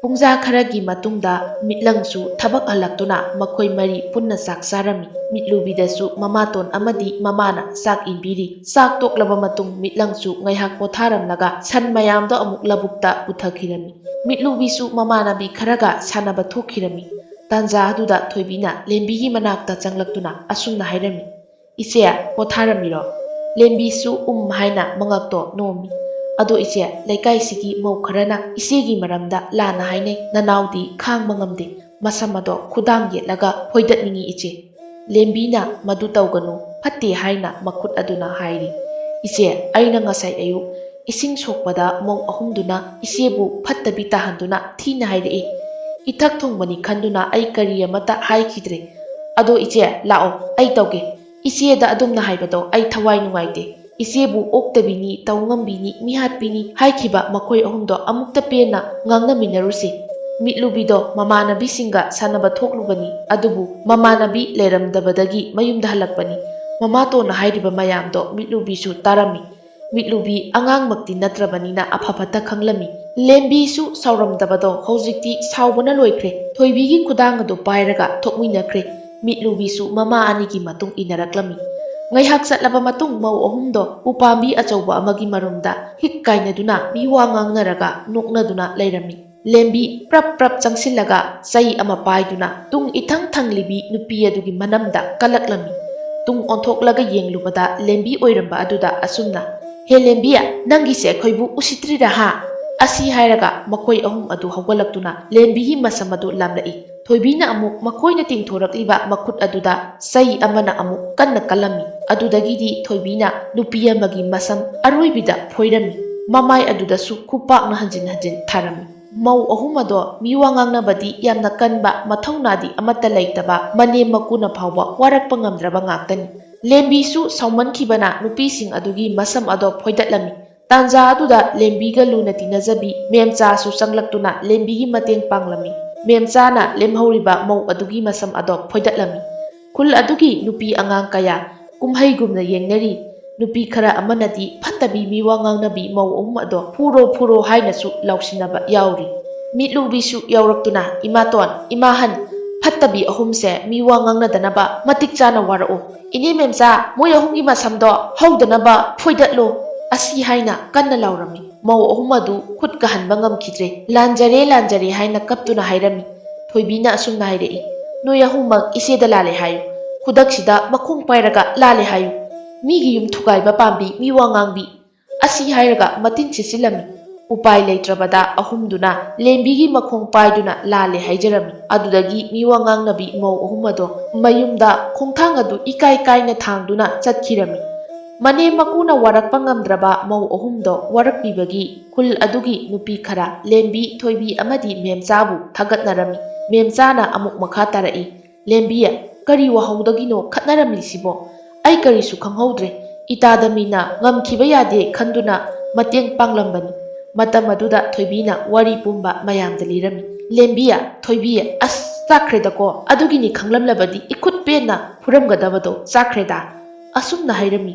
ꯄꯨꯡꯖꯥ ꯈꯔꯒꯤ ꯃꯇꯨꯡꯗ ꯃꯤꯠꯂꯪꯁꯨ ꯊꯕꯛ ꯍꯜꯂꯛꯇꯨꯅ ꯃꯈꯣꯏ ꯃꯔꯤ ꯄꯨꯟꯅ ꯆꯥꯛ ꯆꯥꯔꯝꯃꯤ꯫ ꯃꯤꯠꯂꯨꯕꯤꯗꯁꯨ ꯃꯃꯥꯇꯣꯟ ꯑꯃꯗꯤ ꯃꯃꯥꯅ ꯆꯥꯛ ꯏꯟꯕꯤꯔꯤ꯫ ꯆꯥꯛ ꯇꯣꯛꯂꯕ ꯃꯇꯨꯡ ꯃꯤꯠꯂꯪꯁꯨ ꯉꯥꯏꯍꯥꯛ ꯄꯣꯊꯥꯔꯝꯂꯒ ꯁꯟ ꯃꯌꯥꯝꯗꯣ ꯑꯃꯨꯛ ꯂꯧꯕꯨꯛꯇ ꯄꯨꯊꯈꯤꯔꯝꯃꯤ꯫ ꯃꯤꯠꯂꯨꯕꯤꯁꯨ ꯃꯃꯥꯟꯅꯕꯤ ꯈꯔꯒ ꯁꯥꯟꯅꯕ ꯊꯣꯛꯈꯤꯔꯝꯃꯤ꯫ ꯇꯥꯟꯖꯥ ꯑꯗꯨꯗ ꯊꯣꯏꯕꯤꯅ ꯂꯦꯝꯕꯤꯒꯤ ꯃꯅꯥꯛꯇ ꯆꯪꯂꯛꯇꯨꯅ ꯑꯁꯨꯝꯅ ꯍꯥꯏꯔꯝꯃꯤ, "ꯏꯆꯦ, ꯄꯣꯊꯥꯔꯝꯃꯤꯔꯣ?" ꯂꯦꯝꯕꯤꯁꯨ ꯎꯝ ꯍꯥꯏꯅ ꯃꯉꯛꯇꯣ ꯅꯣꯝꯃꯤ꯫ "ꯑꯗꯣ ꯏꯆꯦ, ꯂꯩꯀꯥꯏꯁꯤꯒꯤ ꯃꯧ ꯈꯔꯅ ꯏꯆꯦꯒꯤ ꯃꯔꯝꯗ ꯂꯥꯟꯅ ꯍꯥꯏꯅꯩ꯫ ꯅꯅꯥꯎꯗꯤ ꯈꯥꯡꯕ ꯉꯝꯗꯦ꯫ ꯃꯁꯝ ꯑꯗꯣ ꯈꯨꯗꯥꯡ ꯌꯦꯠꯂꯒ ꯐꯣꯏꯗꯠꯅꯤꯡꯉꯤ ꯏꯆꯦ꯫" ꯂꯦꯝꯕꯤꯅ "ꯃꯗꯨ ꯇꯧꯒꯅꯨ, ꯐꯠꯇꯦ" ꯍꯥꯏꯅ ꯃꯈꯨꯠ ꯑꯗꯨꯅ ꯍꯥꯏꯔꯤ꯫ "ꯏꯆꯦ, ꯑꯩꯅ ꯉꯁꯥꯏ ꯑꯌꯨꯛ ꯏꯁꯤꯡ ꯁꯣꯛꯄꯗ ꯃꯧ ꯑꯍꯨꯝꯗꯨꯅ ꯏꯆꯦꯕꯨ ꯐꯠꯇꯕꯤ ꯇꯥꯍꯟꯗꯨꯅ ꯊꯤꯅ ꯍꯥꯏꯔꯛꯏ꯫ ꯏꯊꯛ ꯊꯣꯡꯕꯅꯤ ꯈꯟꯗꯨꯅ ꯑꯩ ꯀꯔꯤ ꯑꯃꯠꯇ ꯍꯥꯏꯈꯤꯗ꯭ꯔꯦ꯫ ꯑꯗꯣ ꯏꯆꯦ, ꯂꯥꯛꯑꯣ, ꯑꯩ ꯇꯧꯒꯦ꯫ ꯏꯆꯦꯗ ꯑꯗꯨꯝꯅ ꯍꯥꯏꯕꯗꯣ ꯑꯩ ꯊꯋꯥꯏ ꯅꯨꯡꯉꯥꯏꯇꯦ꯫ ꯏꯆꯦꯕꯨ ꯑꯣꯛꯇꯕꯤꯅꯤ, ꯇꯧꯉꯝꯕꯤꯅꯤ, ꯃꯤꯍꯥꯠꯄꯤꯅꯤ ꯍꯥꯏꯈꯤꯕ ꯃꯈꯣꯏ ꯑꯍꯨꯝꯗꯣ ꯑꯃꯨꯛꯇ ꯄꯦꯟꯅ ꯉꯥꯡꯅꯃꯤꯟꯅꯔꯨꯁꯤ꯫" ꯃꯤꯠꯂꯨꯕꯤꯗꯣ ꯃꯃꯥꯟꯅꯕꯤꯁꯤꯡꯒ ꯁꯥꯟꯅꯕ ꯊꯣꯛꯂꯨꯕꯅꯤ, ꯑꯗꯨꯕꯨ ꯃꯃꯥꯟꯅꯕꯤ ꯂꯩꯔꯝꯗꯕꯗꯒꯤ ꯃꯌꯨꯝꯗ ꯍꯜꯂꯛꯄꯅꯤ꯫ ꯃꯃꯥꯇꯣꯟꯅ ꯍꯥꯏꯔꯤꯕ ꯃꯌꯥꯝꯗꯣ ꯃꯤꯠꯂꯨꯕꯤꯁꯨ ꯇꯥꯔꯝꯃꯤ꯫ ꯃꯤꯠꯂꯨꯕꯤ ꯑꯉꯥꯡꯃꯛꯇꯤ ꯅꯠꯇ꯭ꯔꯕꯅꯤꯅ ꯑꯐ ꯐꯠꯇ ꯈꯪꯂꯝꯃꯤ꯫ ꯂꯦꯝꯕꯤꯁꯨ ꯁꯥꯎꯔꯝꯗꯕꯗꯣ ꯍꯧꯖꯤꯛꯇꯤ ꯁꯥꯎꯕꯅ ꯂꯣꯏꯈ꯭ꯔꯦ꯫ ꯊꯣꯏꯕꯤꯒꯤ ꯈꯨꯗꯥꯡ ꯑꯗꯨ ꯄꯥꯏꯔꯒ ꯊꯣꯛꯃꯤꯟꯅꯈ꯭ꯔꯦ꯫ ꯃꯤꯠꯂꯨꯕꯤꯁꯨ ꯃꯃꯥ ꯑꯅꯤꯒꯤ ꯃꯇꯨꯡ ꯏꯟꯅꯔꯛꯂꯝꯃꯤ꯫ ꯉꯥꯏꯍꯥꯛ ꯆꯠꯂꯕ ꯃꯇꯨꯡ ꯃꯧ ꯑꯍꯨꯝꯗꯣ ꯎꯄꯥꯝꯕꯤ ꯑꯆꯧꯕ ꯑꯃꯒꯤ ꯃꯔꯨꯝꯗ ꯍꯤꯛ ꯀꯥꯏꯅꯗꯨꯅ ꯃꯤꯋꯥ ꯉꯥꯡꯅꯔꯒ ꯅꯣꯛꯅꯗꯨꯅ ꯂꯩꯔꯝꯃꯤ꯫ ꯂꯦꯝꯕꯤ ꯄ꯭ꯔꯞ ꯄ꯭ꯔꯞ ꯆꯪꯁꯤꯜꯂꯒ ꯆꯩ ꯑꯃ ꯄꯥꯏꯗꯨꯅ ꯇꯨꯡ ꯏꯊꯪ ꯊꯪꯂꯤꯕꯤ ꯅꯨꯄꯤ ꯑꯗꯨꯒꯤ ꯃꯅꯝꯗ ꯀꯜꯂꯛꯂꯝꯃꯤ꯫ ꯇꯨꯡ ꯑꯣꯟꯊꯣꯛꯂꯒ ꯌꯦꯡꯂꯨꯕꯗ ꯂꯦꯝꯕꯤ ꯑꯣꯏꯔꯝꯕ ꯑꯗꯨꯗ ꯑꯁꯨꯝꯅ, "ꯍꯦ ꯂꯦꯝꯕꯤ, ꯅꯪꯒꯤꯁꯦ ꯑꯩꯈꯣꯏꯕꯨ ꯎꯁꯤꯠꯇ꯭ꯔꯤꯔꯥ ꯍꯥ?" ꯑꯁꯤ ꯍꯥꯏꯔꯒ ꯃꯈꯣꯏ ꯑꯍꯨꯝ ꯑꯗꯨ ꯍꯧꯒꯠꯂꯛꯇꯨꯅ ꯂꯦꯝꯕꯤꯒꯤ ꯃꯁꯝ ꯑꯗꯨ ꯂꯥꯝꯂꯛꯏ꯫ ꯊꯣꯏꯕꯤꯅ ꯑꯃꯨꯛ ꯃꯈꯣꯏꯅ ꯇꯤꯡꯊꯣꯔꯛꯂꯤꯕ ꯃꯈꯨꯠ ꯑꯗꯨꯗ ꯆꯩ ꯑꯃꯅ ꯑꯃꯨꯛ ꯀꯟꯅ ꯀꯜꯂꯝꯃꯤ꯫ ꯑꯗꯨꯗꯒꯤꯗꯤ ꯊꯣꯏꯕꯤꯅ ꯅꯨꯄꯤ ꯑꯃꯒꯤ ꯃꯁꯝ ꯑꯔꯣꯏꯕꯤꯗ ꯐꯣꯏꯔꯝꯃꯤ꯫ ꯃꯃꯥꯏ ꯑꯗꯨꯗꯁꯨ ꯈꯨꯄꯥꯛꯅ ꯍꯟꯖꯤꯟ ꯍꯟꯖꯤꯟ ꯊꯥꯔꯝꯃꯤ꯫ ꯃꯧ ꯑꯍꯨꯝ ꯑꯗꯣ ꯃꯤꯋꯥ ꯉꯥꯡꯅꯕꯗꯤ ꯌꯥꯝꯅ ꯀꯟꯕ, ꯃꯊꯧꯅꯥꯗꯤ ꯑꯃꯠꯇ ꯂꯩꯇꯕ, ꯃꯅꯦꯝ ꯃꯀꯨꯅ ꯐꯥꯎꯕ ꯋꯥꯔꯛꯄ ꯉꯝꯗ꯭ꯔꯕ ꯉꯥꯛꯇꯅꯤ꯫ ꯂꯦꯝꯕꯤꯁꯨ ꯁꯥꯎꯃꯟꯈꯤꯕꯅ ꯅꯨꯄꯤꯁꯤꯡ ꯑꯗꯨꯒꯤ ꯃꯁꯝ ꯑꯗꯣ ꯐꯣꯏꯗꯠꯂꯝꯃꯤ꯫ ꯇꯥꯟꯖꯥ ꯑꯗꯨꯗ ꯂꯦꯝꯕꯤꯒ ꯂꯨꯅ ꯇꯤꯟꯅꯖꯕꯤ ꯃꯦꯝꯆꯥꯁꯨ ꯆꯪꯂꯛꯇꯨꯅ ꯂꯦꯝꯕꯤꯒꯤ ꯃꯇꯦꯡ ꯄꯥꯡꯂꯝꯃꯤ꯫ ꯃꯦꯝꯆꯥꯅ ꯂꯦꯝꯍꯧꯔꯤꯕ ꯃꯧ ꯑꯗꯨꯒꯤ ꯃꯁꯝ ꯑꯗꯣ ꯐꯣꯏꯗꯠꯂꯝꯃꯤ꯫ ꯈꯨꯜ ꯑꯗꯨꯒꯤ ꯅꯨꯄꯤ ꯑꯉꯥꯡ ꯀꯌꯥ ꯀꯨꯝꯍꯩꯒꯨꯝꯅ ꯌꯦꯡꯅꯔꯤ꯫ ꯅꯨꯄꯤ ꯈꯔ ꯑꯃꯅꯗꯤ ꯐꯠꯇꯕꯤ ꯃꯤꯋꯥ ꯉꯥꯡꯅꯕꯤ ꯃꯧ ꯑꯍꯨꯝ ꯑꯗꯣ "ꯐꯨꯔꯣ, ꯐꯨꯔꯣ" ꯍꯥꯏꯅꯁꯨ ꯂꯥꯎꯁꯤꯟꯅꯕ ꯌꯥꯎꯔꯤ꯫ ꯃꯤꯠꯂꯨꯕꯤꯁꯨ ꯌꯥꯎꯔꯛꯇꯨꯅ, "ꯏꯃꯥꯇꯣꯟ, ꯏꯃꯥꯍꯟ, ꯐꯠꯇꯕꯤ ꯑꯍꯨꯝꯁꯦ ꯃꯤꯋꯥ ꯉꯥꯡꯅꯗꯅꯕ ꯃꯇꯤꯛ ꯆꯥꯅ ꯋꯥꯔꯛꯎ꯫ ꯏꯅꯦ ꯃꯦꯝꯆꯥ, ꯃꯣꯏ ꯑꯍꯨꯝꯒꯤ ꯃꯁꯝꯗꯣ ꯍꯧꯗꯅꯕ ꯐꯣꯏꯗꯠꯂꯨ" ꯑꯁꯤ ꯍꯥꯏꯅ ꯀꯟꯅ ꯂꯥꯎꯔꯝꯃꯤ꯫ ꯃꯧ ꯑꯍꯨꯝ ꯑꯗꯨ ꯈꯨꯠ ꯀꯥꯍꯟꯕ ꯉꯝꯈꯤꯗ꯭ꯔꯦ꯫ "ꯂꯥꯟꯖꯔꯦ, ꯂꯥꯟꯖꯔꯦ" ꯍꯥꯏꯅ ꯀꯞꯇꯨꯅ ꯍꯥꯏꯔꯝꯃꯤ꯫ ꯊꯣꯏꯕꯤꯅ ꯑꯁꯨꯝꯅ ꯍꯥꯏꯔꯛꯏ, "ꯅꯣꯏ ꯑꯍꯨꯝꯃꯛ ꯏꯆꯦꯗ ꯂꯥꯜꯂꯦ ꯍꯥꯏꯌꯨ꯫ ꯈꯨꯗꯛꯁꯤꯗ ꯃꯈꯣꯡ ꯄꯥꯏꯔꯒ ꯂꯥꯜꯂꯦ ꯍꯥꯏꯌꯨ꯫ ꯃꯤꯒꯤ ꯌꯨꯝ ꯊꯨꯒꯥꯏꯕ ꯄꯥꯝꯕꯤ, ꯃꯤꯋꯥ ꯉꯥꯡꯕꯤ" ꯑꯁꯤ ꯍꯥꯏꯔꯒ ꯃꯇꯤꯟ ꯁꯤꯠꯆꯤꯜꯂꯝꯃꯤ꯫ ꯎꯄꯥꯏ ꯂꯩꯇ꯭ꯔꯕꯗ ꯑꯍꯨꯝꯗꯨꯅ ꯂꯦꯝꯕꯤꯒꯤ ꯃꯈꯣꯡ ꯄꯥꯏꯗꯨꯅ ꯂꯥꯜꯂꯦ ꯍꯥꯏꯖꯔꯝꯃꯤ꯫ ꯑꯗꯨꯗꯒꯤ ꯃꯤꯋꯥ ꯉꯥꯡꯅꯕꯤ ꯃꯧ ꯑꯍꯨꯝ ꯑꯗꯣ ꯃꯌꯨꯝꯗ ꯈꯣꯡꯊꯥꯡ ꯑꯗꯨ ꯏꯀꯥꯏ ꯀꯥꯏꯅ ꯊꯥꯡꯗꯨꯅ ꯆꯠꯈꯤꯔꯝꯃꯤ꯫ ꯃꯅꯦꯝ ꯃꯀꯨꯅ ꯋꯥꯔꯛꯄ ꯉꯝꯗ꯭ꯔꯕ ꯃꯧ ꯑꯍꯨꯝꯗꯣ ꯋꯥꯔꯛꯄꯤꯕꯒꯤ ꯈꯨꯜ ꯑꯗꯨꯒꯤ ꯅꯨꯄꯤ ꯈꯔ ꯂꯦꯝꯕꯤ, ꯊꯣꯏꯕꯤ ꯑꯃꯗꯤ ꯃꯦꯝꯆꯥꯕꯨ ꯊꯥꯒꯠꯅꯔꯝꯃꯤ꯫ ꯃꯦꯝꯆꯥꯅ ꯑꯃꯨꯛ ꯃꯈꯥ ꯇꯥꯔꯛꯏ, "ꯂꯦꯝꯕꯤ, ꯀꯔꯤ ꯋꯥꯍꯧꯗꯒꯤꯅꯣ ꯈꯠꯅꯔꯝꯂꯤꯁꯤꯕꯣ? ꯑꯩ ꯀꯔꯤꯁꯨ ꯈꯪꯍꯧꯗ꯭ꯔꯦ꯫ ꯏꯇꯥꯗ ꯃꯤꯅ ꯉꯝꯈꯤꯕ ꯌꯥꯗꯦ ꯈꯟꯗꯨꯅ ꯃꯇꯦꯡ ꯄꯥꯡꯂꯝꯕꯅꯤ꯫" ꯃꯇꯝ ꯑꯗꯨꯗ ꯊꯣꯏꯕꯤꯅ ꯋꯥꯔꯤ ꯄꯨꯝꯕ ꯃꯌꯥꯝꯗ ꯂꯤꯔꯝꯃꯤ꯫ ꯂꯦꯝꯕꯤ, ꯊꯣꯏꯕꯤ, "ꯑꯁ, ꯆꯥꯛꯈ꯭ꯔꯦꯗꯀꯣ, ꯑꯗꯨꯒꯤꯅꯤ ꯈꯪꯂꯝꯂꯕꯗꯤ ꯏꯈꯨꯠ ꯄꯦꯟꯅ ꯐꯨꯔꯝꯒꯗꯕꯗꯣ, ꯆꯥꯛꯈ꯭ꯔꯦꯗ꯫" ꯑꯁꯨꯝꯅ ꯍꯥꯏꯔꯝꯃꯤ꯫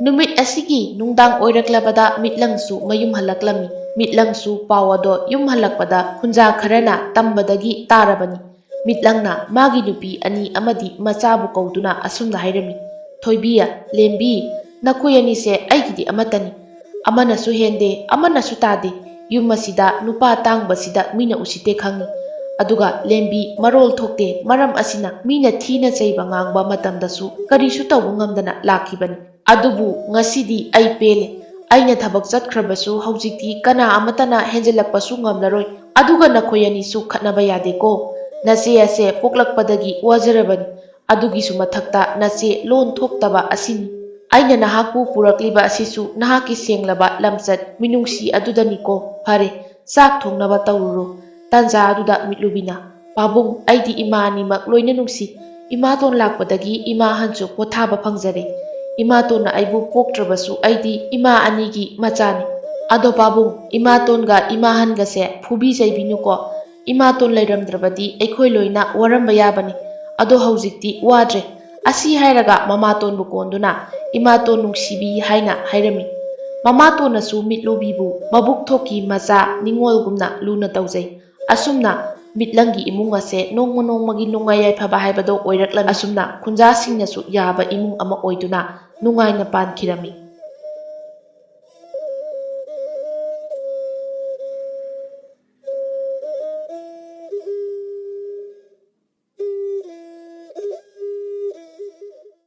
ꯅꯨꯃꯤꯠ ꯑꯁꯤꯒꯤ ꯅꯨꯡꯗꯥꯡ ꯑꯣꯏꯔꯛꯂꯕꯗ ꯃꯤꯠꯂꯪꯁꯨ ꯃꯌꯨꯝ ꯍꯜꯂꯛꯂꯝꯃꯤ꯫ ꯃꯤꯠꯂꯪꯁꯨ ꯄꯥꯎ ꯑꯗꯣ ꯌꯨꯝ ꯍꯜꯂꯛꯄꯗ ꯈꯨꯟꯖꯥ ꯈꯔꯅ ꯇꯝꯕꯗꯒꯤ ꯇꯥꯔꯕꯅꯤ꯫ ꯃꯤꯠꯂꯪꯅ ꯃꯥꯒꯤ ꯅꯨꯄꯤ ꯑꯅꯤ ꯑꯃꯗꯤ ꯃꯆꯥꯕꯨ ꯀꯧꯗꯨꯅ ꯑꯁꯨꯝꯅ ꯍꯥꯏꯔꯝꯃꯤ, "ꯊꯣꯏꯕꯤ, ꯂꯦꯝꯕꯤ, ꯅꯈꯣꯏ ꯑꯅꯤꯁꯦ ꯑꯩꯒꯤꯗꯤ ꯑꯃꯠꯇꯅꯤ꯫ ꯑꯃꯅꯁꯨ ꯍꯦꯟꯗꯦ, ꯑꯃꯅꯁꯨ ꯇꯥꯗꯦ꯫ ꯌꯨꯝ ꯑꯁꯤꯗ ꯅꯨꯄꯥ ꯇꯥꯡꯕꯁꯤꯗ ꯃꯤꯅ ꯎꯁꯤꯠꯇꯦ ꯈꯪꯉꯤ꯫ ꯑꯗꯨꯒ ꯂꯦꯝꯕꯤ ꯃꯔꯣꯜ ꯊꯣꯛꯇꯦ, ꯃꯔꯝ ꯑꯁꯤꯅ ꯃꯤꯅ ꯊꯤꯅ ꯆꯩꯕ ꯉꯥꯡꯕ ꯃꯇꯝꯗꯁꯨ ꯀꯔꯤꯁꯨ ꯇꯧꯕ ꯉꯝꯗꯅ ꯂꯥꯛꯈꯤꯕꯅꯤ꯫ ꯑꯗꯨꯕꯨ ꯉꯁꯤꯗꯤ ꯑꯩ ꯄꯦꯜꯂꯦ꯫ ꯑꯩꯅ ꯊꯕꯛ ꯆꯠꯈ꯭ꯔꯕꯁꯨ ꯍꯧꯖꯤꯛꯇꯤ ꯀꯅꯥ ꯑꯃꯠꯇꯅ ꯍꯦꯟꯖꯜꯂꯛꯄꯁꯨ ꯉꯝꯂꯔꯣꯏ꯫ ꯑꯗꯨꯒ ꯅꯈꯣꯏ ꯑꯅꯤꯁꯨ ꯈꯠꯅꯕ ꯌꯥꯗꯦꯀꯣ꯫ ꯅꯆꯦ ꯑꯁꯦ ꯄꯣꯛꯂꯛꯄꯗꯒꯤ ꯋꯥꯖꯔꯕꯅꯤ꯫ ꯑꯗꯨꯒꯤꯁꯨ ꯃꯊꯛꯇ ꯅꯆꯦ ꯂꯣꯟ ꯊꯣꯛꯇꯕ ꯑꯁꯤꯅꯤ꯫ ꯑꯩꯅ ꯅꯍꯥꯛꯄꯨ ꯄꯨꯔꯛꯂꯤꯕ ꯑꯁꯤꯁꯨ ꯅꯍꯥꯛꯀꯤ ꯁꯦꯡꯂꯕ ꯂꯝꯆꯠ ꯃꯤꯅꯨꯡꯁꯤ ꯑꯗꯨꯗꯅꯤꯀꯣ꯫ ꯐꯔꯦ, ꯆꯥꯛ ꯊꯣꯡꯅꯕ ꯇꯧꯔꯨꯔꯣ꯫ ꯇꯥꯟꯖꯥ ꯑꯗꯨꯗ ꯃꯤꯠꯂꯨꯕꯤꯅ, "ꯄꯥꯕꯨꯡ, ꯑꯩꯗꯤ ꯏꯃꯥ ꯑꯅꯤꯃꯛ ꯂꯣꯏꯅ ꯅꯨꯡꯁꯤ꯫ ꯏꯃꯥꯇꯣꯟ ꯂꯥꯛꯄꯗꯒꯤ ꯏꯃꯥ ꯑꯍꯟꯁꯨ ꯄꯣꯊꯥꯕ ꯐꯪꯖꯔꯦ꯫ ꯏꯃꯥꯇꯣꯟꯅ ꯑꯩꯕꯨ ꯄꯣꯛꯇ꯭ꯔꯕꯁꯨ ꯑꯩꯗꯤ ꯏꯃꯥ ꯑꯅꯤꯒꯤ ꯃꯆꯥꯅꯤ꯫ ꯑꯗꯣ ꯄꯥꯕꯨꯡ, ꯏꯃꯥꯇꯣꯟꯒ ꯏꯃꯥ ꯑꯍꯟꯒꯁꯦ ꯐꯨꯕꯤ ꯆꯩꯕꯤꯅꯨꯀꯣ꯫ ꯏꯃꯥꯇꯣꯟ ꯂꯩꯔꯝꯗ꯭ꯔꯕꯗꯤ ꯑꯩꯈꯣꯏ ꯂꯣꯏꯅ ꯋꯥꯔꯝꯕ ꯌꯥꯕꯅꯤ꯫ ꯑꯗꯣ ꯍꯧꯖꯤꯛꯇꯤ ꯋꯥꯗ꯭ꯔꯦ"꯫ ꯑꯁꯤ ꯍꯥꯏꯔꯒ ꯃꯃꯥꯇꯣꯟꯕꯨ ꯀꯣꯟꯗꯨꯅ "ꯏꯃꯥꯇꯣꯟ ꯅꯨꯡꯁꯤꯕꯤ" ꯍꯥꯏꯅ ꯍꯥꯏꯔꯝꯃꯤ꯫ ꯃꯃꯥꯇꯣꯟꯅꯁꯨ ꯃꯤꯠꯂꯨꯕꯤꯕꯨ ꯃꯕꯨꯛ ꯊꯣꯛꯀꯤ ꯃꯆꯥ ꯅꯤꯡꯉꯣꯜꯒꯨꯝꯅ ꯂꯨꯅ ꯇꯧꯖꯩ꯫ ꯑꯁꯨꯝꯅ ꯃꯤꯠꯂꯪꯒꯤ ꯏꯃꯨꯡ ꯑꯁꯦ ꯅꯣꯡꯃ ꯅꯣꯡꯃꯒꯤ ꯅꯨꯡꯉꯥꯏ ꯌꯥꯏꯐꯕ ꯍꯥꯏꯕꯗꯣ ꯑꯣꯏꯔꯛꯂꯝꯃꯤ꯫ ꯑꯁꯨꯝꯅ ꯈꯨꯟꯖꯥꯁꯤꯡꯅꯁꯨ ꯌꯥꯕ ꯏꯃꯨꯡ ꯑꯃ ꯑꯣꯏꯗꯨꯅ ꯅꯨꯡꯉꯥꯏꯅ ꯄꯥꯟꯈꯤꯔꯝꯃꯤ꯫